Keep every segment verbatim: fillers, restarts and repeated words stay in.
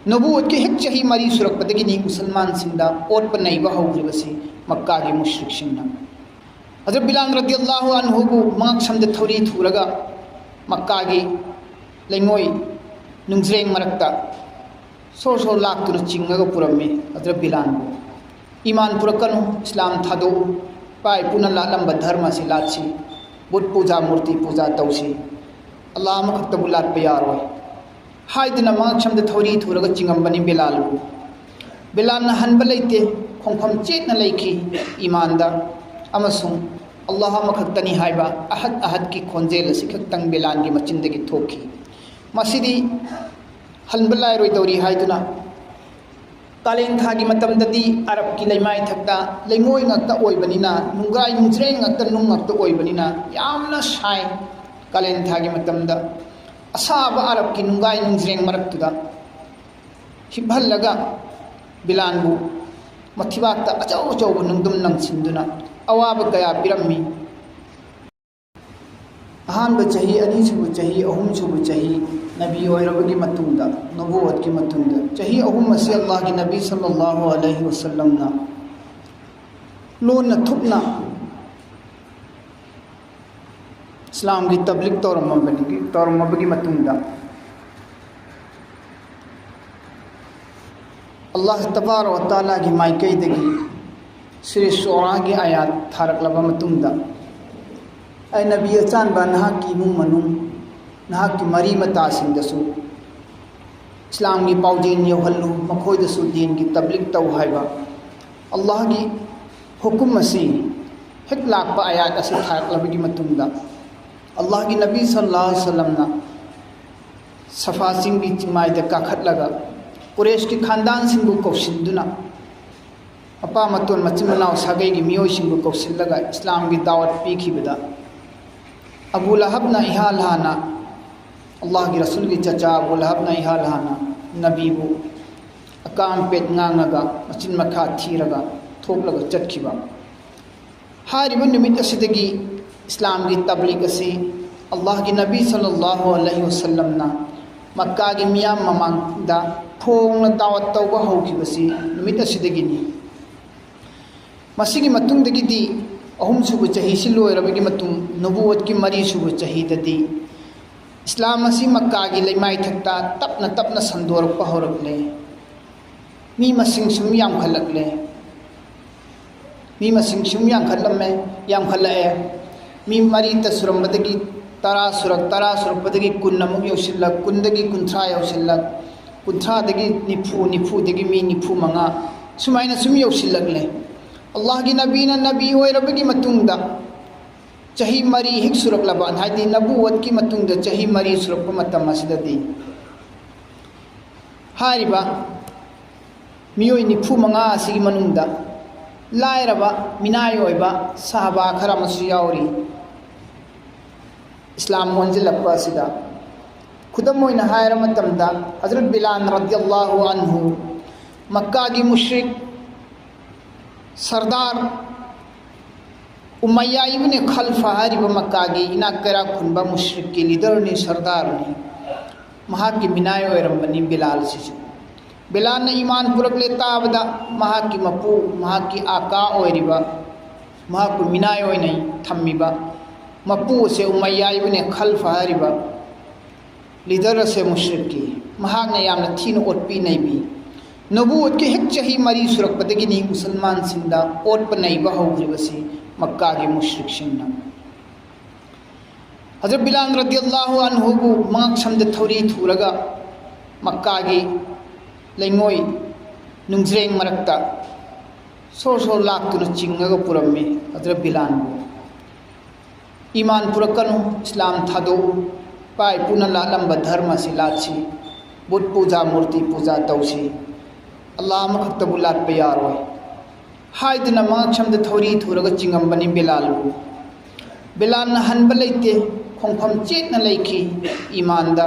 ꯅꯕꯨꯋꯠꯀꯤ ꯍꯦꯛ ꯆꯍꯤ ꯃꯔꯤ ꯁꯨꯔꯛꯄꯗꯒꯤꯅꯤ ꯃꯨꯁꯜꯃꯥꯟꯁꯤꯡꯗ ꯑꯣꯠꯄ ꯅꯩꯕ ꯍꯧꯈ꯭ꯔꯤꯕꯁꯤ ꯃꯛꯀꯥꯒꯤ ꯃꯨꯁ꯭ꯔꯤꯛꯁꯤꯡꯅ꯫ ꯍꯖꯔꯠ ꯕꯤꯂꯥꯜ ꯔꯗꯤꯌꯜꯂꯥꯍꯨ ꯑꯟꯍꯨꯕꯨ ꯃꯉꯛꯁꯝꯗ ꯊꯧꯔꯤ ꯊꯨꯔꯒ ꯃꯛꯀꯥꯒꯤ ꯂꯩꯉꯣꯏ ꯅꯨꯡꯖ꯭ꯔꯦꯡ ꯃꯔꯛꯇ ꯁꯣꯔ ꯁꯣꯔ ꯂꯥꯛꯇꯨꯅ ꯆꯤꯡꯉꯒ ꯄꯨꯔꯝꯃꯤ ꯍꯖꯔꯠ ꯕꯤꯂꯥꯜꯕꯨ꯫ ꯏꯃꯥꯟ ꯄꯨꯔꯛꯀꯅꯨ, ꯏꯁꯂꯥꯝ ꯊꯥꯗꯣꯛꯎ, ꯏꯄꯥ ꯏꯄꯨꯅ ꯂꯥꯠꯂꯝꯕ ꯙꯔꯃ ꯑꯁꯤ ꯂꯥꯠꯁꯤ, ꯕꯨꯠ ꯄꯨꯖꯥ, ꯃꯨꯔꯇꯤ ꯄꯨꯖꯥ ꯇꯧꯁꯤ, ꯑꯜꯂꯥꯍ ꯑꯃꯈꯛꯇꯕꯨ ꯂꯥꯠꯄ ꯌꯥꯔꯣꯏ ꯍꯥꯏꯗꯨꯅ ꯃꯉꯛꯁꯝꯗ ꯊꯧꯔꯤ ꯊꯨꯔꯒ ꯆꯤꯡꯉꯝꯕꯅꯤ ꯕꯤꯂꯥꯜꯕꯨ꯫ ꯕꯤꯂꯥꯜꯅ ꯍꯟꯕ ꯂꯩꯇꯦ, ꯈꯣꯡꯐꯝ ꯆꯦꯠꯅ ꯂꯩꯈꯤ ꯏꯃꯥꯟꯗ, ꯑꯃꯁꯨꯡ ꯑꯜꯂꯥꯍ ꯑꯃꯈꯛꯇꯅꯤ ꯍꯥꯏꯕ ꯑꯍꯠ ꯑꯍꯠꯀꯤ ꯈꯣꯟꯖꯦꯜ ꯑꯁꯤ ꯈꯛꯇꯪ ꯕꯤꯂꯥꯜꯒꯤ ꯃꯆꯤꯟꯗꯒꯤ ꯊꯣꯛꯈꯤ꯫ ꯃꯁꯤꯗꯤ ꯍꯟꯕ ꯂꯥꯏꯔꯣꯏꯗꯧꯔꯤ ꯍꯥꯏꯗꯨꯅ, ꯀꯥꯂꯦꯟ ꯊꯥꯒꯤ ꯃꯇꯝꯗꯗꯤ ꯑꯔꯕꯀꯤ ꯂꯩꯃꯥꯏꯊꯛꯇ ꯂꯩꯉꯣꯏ ꯉꯥꯛꯇ ꯑꯣꯏꯕꯅꯤꯅ, ꯅꯨꯡꯒꯥꯏ ꯅꯨꯡꯖ꯭ꯔꯦꯡ ꯉꯥꯛꯇ, ꯅꯨꯡ ꯉꯥꯛꯇ ꯑꯣꯏꯕꯅꯤꯅ ꯌꯥꯝꯅ ꯁꯥꯏ꯫ ꯀꯥꯂꯦꯟ ꯊꯥꯒꯤ ꯃꯇꯝꯗ ꯑꯁꯥꯕ ꯑꯔꯕꯀꯤ ꯅꯨꯡꯒꯥꯏ ꯅꯨꯡꯖ꯭ꯔꯦꯡ ꯃꯔꯛꯇꯨꯗ ꯍꯤꯞꯍꯜꯂꯒ ꯕꯤꯂꯥꯜꯕꯨ ꯃꯊꯤꯕꯥꯛꯇ ꯑꯆꯧ ꯑꯆꯧꯕ ꯅꯨꯡꯗꯨꯝ ꯂꯪꯁꯤꯟꯗꯨꯅ ꯑꯋꯥꯕ ꯀꯌꯥ ꯄꯤꯔꯝꯃꯤ꯫ ꯑꯍꯥꯟꯕ ꯆꯍꯤ, ꯑꯅꯤꯁꯨꯕ ꯆꯍꯤ, ꯑꯍꯨꯝꯁꯨꯕ ꯆꯍꯤ, ꯅꯕꯤ ꯑꯣꯏꯔꯕꯒꯤ ꯃꯇꯨꯡꯗ, ꯅꯕꯨꯋꯠꯀꯤ ꯃꯇꯨꯡꯗ, ꯆꯍꯤ ꯑꯍꯨꯝ ꯑꯁꯤ ꯑꯜꯂꯥꯍꯒꯤ ꯅꯕꯤ ꯁꯜꯂꯜꯂꯥꯍꯨ ꯑꯂꯩꯍꯤ ꯋꯁꯜꯂꯝꯅ ꯂꯣꯟꯅ ꯊꯨꯞꯅ ꯏꯁꯂꯥꯝꯒꯤ ꯇꯕ꯭ꯂꯤꯛ ꯇꯧꯔꯝꯃꯕꯅꯤ, ꯇꯧꯔꯝꯃꯕꯒꯤ ꯃꯇꯨꯡꯗ, ꯑꯜꯂꯥꯍ ꯇꯕꯥꯔꯛ ꯋ ꯇꯥꯂꯥꯒꯤ ꯃꯥꯏꯀꯩꯗꯒꯤ ꯁꯨꯔꯦ ꯁꯨꯔꯥꯒꯤ ꯑꯥꯌꯥꯠ ꯊꯥꯔꯛꯂꯕ ꯃꯇꯨꯡꯗ, "ꯑꯩ ꯅꯕꯤ ꯑꯆꯥꯟꯕ, ꯅꯍꯥꯛꯀꯤ ꯏꯃꯨꯡ ꯃꯅꯨꯡ, ꯅꯍꯥꯛꯀꯤ ꯃꯔꯤ ꯃꯇꯥꯁꯤꯡꯗꯁꯨ ꯏꯁꯂꯥꯝꯒꯤ ꯄꯥꯎꯖꯦꯜ ꯌꯧꯍꯜꯂꯨ, ꯃꯈꯣꯏꯗꯁꯨ ꯗꯤꯟꯒꯤ ꯇꯕ꯭ꯂꯤꯛ ꯇꯧ" ꯍꯥꯏꯕ ꯑꯜꯂꯥꯍꯒꯤ ꯍꯨꯀꯨꯝ ꯑꯁꯤ ꯍꯦꯛ ꯂꯥꯛꯄ, ꯑꯥꯌꯥꯠ ꯑꯁꯤ ꯊꯥꯔꯛꯂꯕꯒꯤ ꯃꯇꯨꯡꯗ, ꯑꯜꯂꯥꯍꯒꯤ ꯅꯕꯤ ꯁꯜꯂꯜꯂꯥꯍꯨ ꯑꯂꯩꯍꯤ ꯋꯁꯜꯂꯝꯅ ꯁꯐꯥ ꯆꯤꯡꯒꯤ ꯆꯤꯡꯃꯥꯏꯗ ꯀꯥꯈꯠꯂꯒ ꯀꯨꯔꯦꯁꯀꯤ ꯈꯥꯟꯗꯥꯟꯁꯤꯡꯕꯨ ꯀꯧꯁꯤꯟꯗꯨꯅ, ꯃꯄꯥ ꯃꯇꯣꯟ ꯃꯆꯤꯟ ꯃꯅꯥꯎ ꯁꯥꯒꯩꯒꯤ ꯃꯤꯑꯣꯏꯁꯤꯡꯕꯨ ꯀꯧꯁꯤꯜꯂꯒ ꯏꯁꯂꯥꯝꯒꯤ ꯗꯥꯋꯠ ꯄꯤꯈꯤꯕꯗ, ꯑꯕꯨ ꯂꯍꯕꯅ ꯏꯍꯥꯟ ꯍꯥꯟꯅ, ꯑꯜꯂꯥꯍꯒꯤ ꯔꯁꯨꯜꯒꯤ ꯆꯆꯥ ꯑꯕꯨ ꯂꯍꯕꯅ ꯏꯍꯥꯟ ꯍꯥꯟꯅ ꯅꯕꯤꯕꯨ ꯑꯀꯥꯝ ꯄꯦꯠ ꯉꯥꯡꯉꯒ, ꯃꯆꯤꯟ ꯃꯈꯥ ꯊꯤꯔꯒ ꯊꯣꯛꯂꯒ ꯆꯠꯈꯤꯕ꯫ ꯍꯥꯏꯔꯤꯕ ꯅꯨꯃꯤꯠ ꯑꯁꯤꯗꯒꯤ ꯏꯁꯂꯥꯝꯒꯤ ꯇꯕ꯭ꯂꯤꯛ ꯑꯁꯤ ꯑꯜꯂꯥꯍꯒꯤ ꯅꯕꯤ ꯁꯜꯂꯜꯂꯥꯍꯨ ꯑꯂꯩꯍꯤ ꯋꯁꯜꯂꯝꯅ ꯃꯛꯀꯥꯒꯤ ꯃꯤꯌꯥꯝ ꯃꯃꯥꯡꯗ ꯐꯣꯡꯅ ꯗꯥꯋꯠ ꯇꯧꯕ ꯍꯧꯈꯤꯕꯁꯤ ꯅꯨꯃꯤꯠ ꯑꯁꯤꯗꯒꯤꯅꯤ꯫ ꯃꯁꯤꯒꯤ ꯃꯇꯨꯡꯗꯒꯤꯗꯤ ꯑꯍꯨꯝꯁꯨꯕ ꯆꯍꯤꯁꯤ ꯂꯣꯏꯔꯕꯒꯤ ꯃꯇꯨꯡ ꯅꯕꯨꯋꯠꯀꯤ ꯃꯔꯤꯁꯨꯕ ꯆꯍꯤꯗꯗꯤ ꯏꯁꯂꯥꯝ ꯑꯁꯤ ꯃꯛꯀꯥꯒꯤ ꯂꯩꯃꯥꯏꯊꯛꯇ ꯇꯞꯅ ꯇꯞꯅ ꯁꯟꯗꯣꯔꯛꯄ ꯍꯧꯔꯛꯂꯦ꯫ ꯃꯤ ꯃꯁꯤꯡ ꯁꯨꯝ ꯌꯥꯝꯈꯠꯂꯛꯂꯦ꯫ ꯃꯤ ꯃꯁꯤꯡ ꯁꯨꯝ ꯌꯥꯝꯈꯠꯂꯝꯃꯦ, ꯌꯥꯝꯈꯠꯂꯛꯑꯦ꯫ ꯃꯤ ꯃꯔꯤꯇ ꯁꯨꯔꯝꯕꯗꯒꯤ ꯇꯔꯥ ꯁꯨꯔꯛ, ꯇꯔꯥ ꯁꯨꯔꯛꯄꯗꯒꯤ ꯀꯨꯟ ꯑꯃꯨꯛ ꯌꯧꯁꯤꯜꯂꯛ, ꯀꯨꯟꯗꯒꯤ ꯀꯨꯟꯊ꯭ꯔꯥ ꯌꯧꯁꯤꯜꯂꯛ, ꯀꯨꯟꯊ꯭ꯔꯥꯗꯒꯤ ꯅꯤꯐꯨ, ꯅꯤꯐꯨꯗꯒꯤ ꯃꯤ ꯅꯤꯐꯨ ꯃꯉꯥ, ꯁꯨꯃꯥꯏꯅ ꯁꯨꯝ ꯌꯧꯁꯤꯜꯂꯛꯂꯦ꯫ ꯑꯜꯂꯥꯍꯒꯤ ꯅꯕꯤꯅ ꯅꯕꯤ ꯑꯣꯏꯔꯕꯒꯤ ꯃꯇꯨꯡꯗ ꯆꯍꯤ ꯃꯔꯤ ꯍꯦꯛ ꯁꯨꯔꯛꯂꯕ, ꯍꯥꯏꯗꯤ ꯅꯕꯨꯋꯠꯀꯤ ꯃꯇꯨꯡꯗ ꯆꯍꯤ ꯃꯔꯤ ꯁꯨꯔꯛꯄ ꯃꯇꯝ ꯑꯁꯤꯗꯗꯤ ꯍꯥꯏꯔꯤꯕ ꯃꯤꯑꯣꯏ ꯅꯤꯐꯨ ꯃꯉꯥ ꯑꯁꯤꯒꯤ ꯃꯅꯨꯡꯗ ꯂꯥꯏꯔꯕ ꯃꯤꯅꯥꯏ ꯑꯣꯏꯕ ꯁꯍꯥꯕꯥ ꯈꯔ ꯑꯃꯁꯨ ꯌꯥꯎꯔꯤ꯫ ꯏꯁꯂꯥꯝ ꯑꯣꯟꯁꯤꯜꯂꯛꯄ ꯑꯁꯤꯗ ꯈꯨꯗꯝ ꯑꯣꯏꯅ ꯍꯥꯏꯔ ꯃꯇꯝꯗ ꯍꯖꯔꯠ ꯕꯤꯂꯥꯜ ꯔꯗꯤꯌꯜꯂꯥꯍꯨ ꯑꯟꯍꯨ ꯃꯛꯀꯥꯒꯤ ꯃꯨꯁ꯭ꯔꯤꯛ ꯁꯔꯗꯥꯔ ꯎꯃꯩꯌꯥ ꯏꯕꯅꯦ ꯈꯜꯐ ꯍꯥꯏꯔꯤꯕ ꯃꯛꯀꯥꯒꯤ ꯏꯅꯥꯛ ꯀꯩꯔꯥꯛ ꯈꯨꯟꯕ ꯃꯨꯁ꯭ꯔꯤꯛꯀꯤ ꯂꯤꯗꯔꯅꯤ, ꯁꯔꯗꯥꯔꯅꯤ꯫ ꯃꯍꯥꯛꯀꯤ ꯃꯤꯅꯥꯏ ꯑꯣꯏꯔꯝꯕꯅꯤ ꯕꯤꯂꯥꯜꯁꯤꯁꯨ꯫ ꯕꯤꯂꯥꯜꯅ ꯏꯃꯥꯟ ꯄꯨꯔꯛꯂꯦ ꯇꯥꯕꯗ ꯃꯍꯥꯛꯀꯤ ꯃꯄꯨ, ꯃꯍꯥꯛꯀꯤ ꯑꯥꯀꯥ ꯑꯣꯏꯔꯤꯕ, ꯃꯍꯥꯛꯄꯨ ꯃꯤꯅꯥꯏ ꯑꯣꯏꯅ ꯊꯝꯃꯤꯕ ꯃꯄꯨ ꯑꯁꯦ ꯎꯃꯩꯌꯥ ꯏꯕꯅꯦ ꯈꯜꯐ ꯍꯥꯏꯔꯤꯕ ꯂꯤꯗꯔ ꯑꯁꯦ ꯃꯨꯁ꯭ꯔꯤꯛꯀꯤ, ꯃꯍꯥꯛꯅ ꯌꯥꯝꯅ ꯊꯤꯅ ꯑꯣꯠꯄꯤ ꯅꯩꯕꯤ꯫ ꯅꯕꯨꯋꯠꯀꯤ ꯍꯦꯛ ꯆꯍꯤ ꯃꯔꯤ ꯁꯨꯔꯛꯄꯗꯒꯤꯅꯤ ꯃꯨꯁꯜꯃꯥꯟꯁꯤꯡꯗ ꯑꯣꯠꯄ ꯅꯩꯕ ꯍꯧꯈ꯭ꯔꯤꯕꯁꯤ ꯃꯛꯀꯥꯒꯤ ꯃꯨꯁ꯭ꯔꯤꯛꯁꯤꯡꯅ꯫ ꯍꯖꯔꯠ ꯕꯤꯂꯥꯜ ꯔꯗꯤꯌꯜꯂꯥꯍꯨ ꯑꯟꯍꯨꯕꯨ ꯃꯉꯛꯁꯝꯗ ꯊꯧꯔꯤ ꯊꯨꯔꯒ ꯃꯛꯀꯥꯒꯤ ꯂꯩꯉꯣꯏ ꯅꯨꯡꯖ꯭ꯔꯦꯡ ꯃꯔꯛꯇ ꯁꯣꯔ ꯁꯣꯔ ꯂꯥꯛꯇꯨꯅ ꯆꯤꯡꯉꯒ ꯄꯨꯔꯝꯃꯤ ꯍꯖꯔꯠ ꯕꯤꯂꯥꯜꯕꯨ꯫ ꯏꯃꯥꯟ ꯄꯨꯔꯛꯀꯅꯨ, ꯏꯁꯂꯥꯝ ꯊꯥꯗꯣꯛꯎ, ꯏꯄꯥ ꯏꯄꯨꯅ ꯂꯥꯠꯂꯝꯕ ꯙꯔꯃꯁꯤ ꯂꯥꯠꯁꯤ, ꯕꯨꯠ ꯄꯨꯖꯥ, ꯃꯨꯔꯇꯤ ꯄꯨꯖꯥ ꯇꯧꯁꯤ, ꯑꯜꯂꯥꯍ ꯑꯃꯈꯛꯇꯕꯨ ꯂꯥꯠꯄ ꯌꯥꯔꯣꯏ ꯍꯥꯏꯗꯨꯅ ꯃꯉꯛꯁꯝꯗ ꯊꯧꯔꯤ ꯊꯨꯔꯒ ꯆꯤꯡꯉꯝꯕꯅꯤ ꯕꯤꯂꯥꯜꯕꯨ꯫ ꯕꯤꯂꯥꯜꯅ ꯍꯟꯕ ꯂꯩꯇꯦ, ꯈꯣꯡꯐꯝ ꯆꯦꯠꯅ ꯂꯩꯈꯤ ꯏꯃꯥꯟꯗ,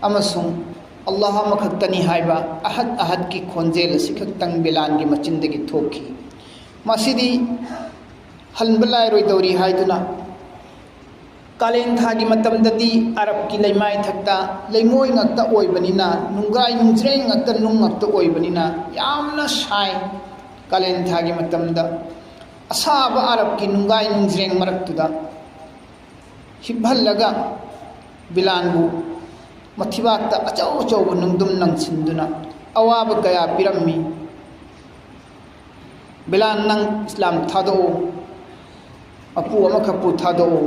ꯑꯃꯁꯨꯡ ꯑꯜꯂꯥꯍ ꯑꯃꯈꯛꯇꯅꯤ ꯍꯥꯏꯕ ꯑꯍꯠ ꯑꯍꯠꯀꯤ ꯈꯣꯟꯖꯦꯜ ꯑꯁꯤꯈꯛꯇꯪ ꯕꯤꯂꯥꯜꯒꯤ ꯃꯆꯤꯟꯗꯒꯤ ꯊꯣꯛꯈꯤ꯫ ꯃꯁꯤꯗꯤ ꯍꯟꯕ ꯂꯥꯏꯔꯣꯏꯗꯧꯔꯤ ꯍꯥꯏꯗꯨꯅ ꯀꯥꯂꯦꯟ ꯊꯥꯒꯤ ꯃꯇꯝꯗꯗꯤ ꯑꯔꯕꯀꯤ ꯂꯩꯃꯥꯏꯊꯛꯇ ꯂꯩꯉꯣꯏ ꯉꯥꯛꯇ ꯑꯣꯏꯕꯅꯤꯅ, ꯅꯨꯡꯒꯥꯏ ꯅꯨꯡꯖ꯭ꯔꯦꯡ ꯉꯥꯛꯇ, ꯅꯨꯡ ꯉꯥꯛꯇ ꯑꯣꯏꯕꯅꯤꯅ ꯌꯥꯝꯅ ꯁꯥꯏ꯫ ꯀꯥꯂꯦꯟ ꯊꯥꯒꯤ ꯃꯇꯝꯗ ꯑꯁꯥꯕ ꯑꯔꯕꯀꯤ ꯅꯨꯡꯒꯥꯏ ꯅꯨꯡꯖ꯭ꯔꯦꯡ ꯃꯔꯛꯇꯨꯗ ꯍꯤꯞꯍꯜꯂꯒ ꯕꯤꯂꯥꯟꯕꯨ ꯃꯊꯤꯕꯥꯛꯇ ꯑꯆꯧ ꯑꯆꯧꯕ ꯅꯨꯡꯗꯨꯝ ꯅꯪꯁꯤꯟꯗꯨꯅ ꯑꯋꯥꯕ ꯀꯌꯥ ꯄꯤꯔꯝꯃꯤ꯫ "ꯕꯤꯂꯥꯟ, ꯅꯪ ꯏꯁꯂꯥꯝ ꯊꯥꯗꯣꯛꯎ, ꯃꯄꯨ ꯑꯃꯈꯛꯄꯨ ꯊꯥꯗꯣꯛꯎ,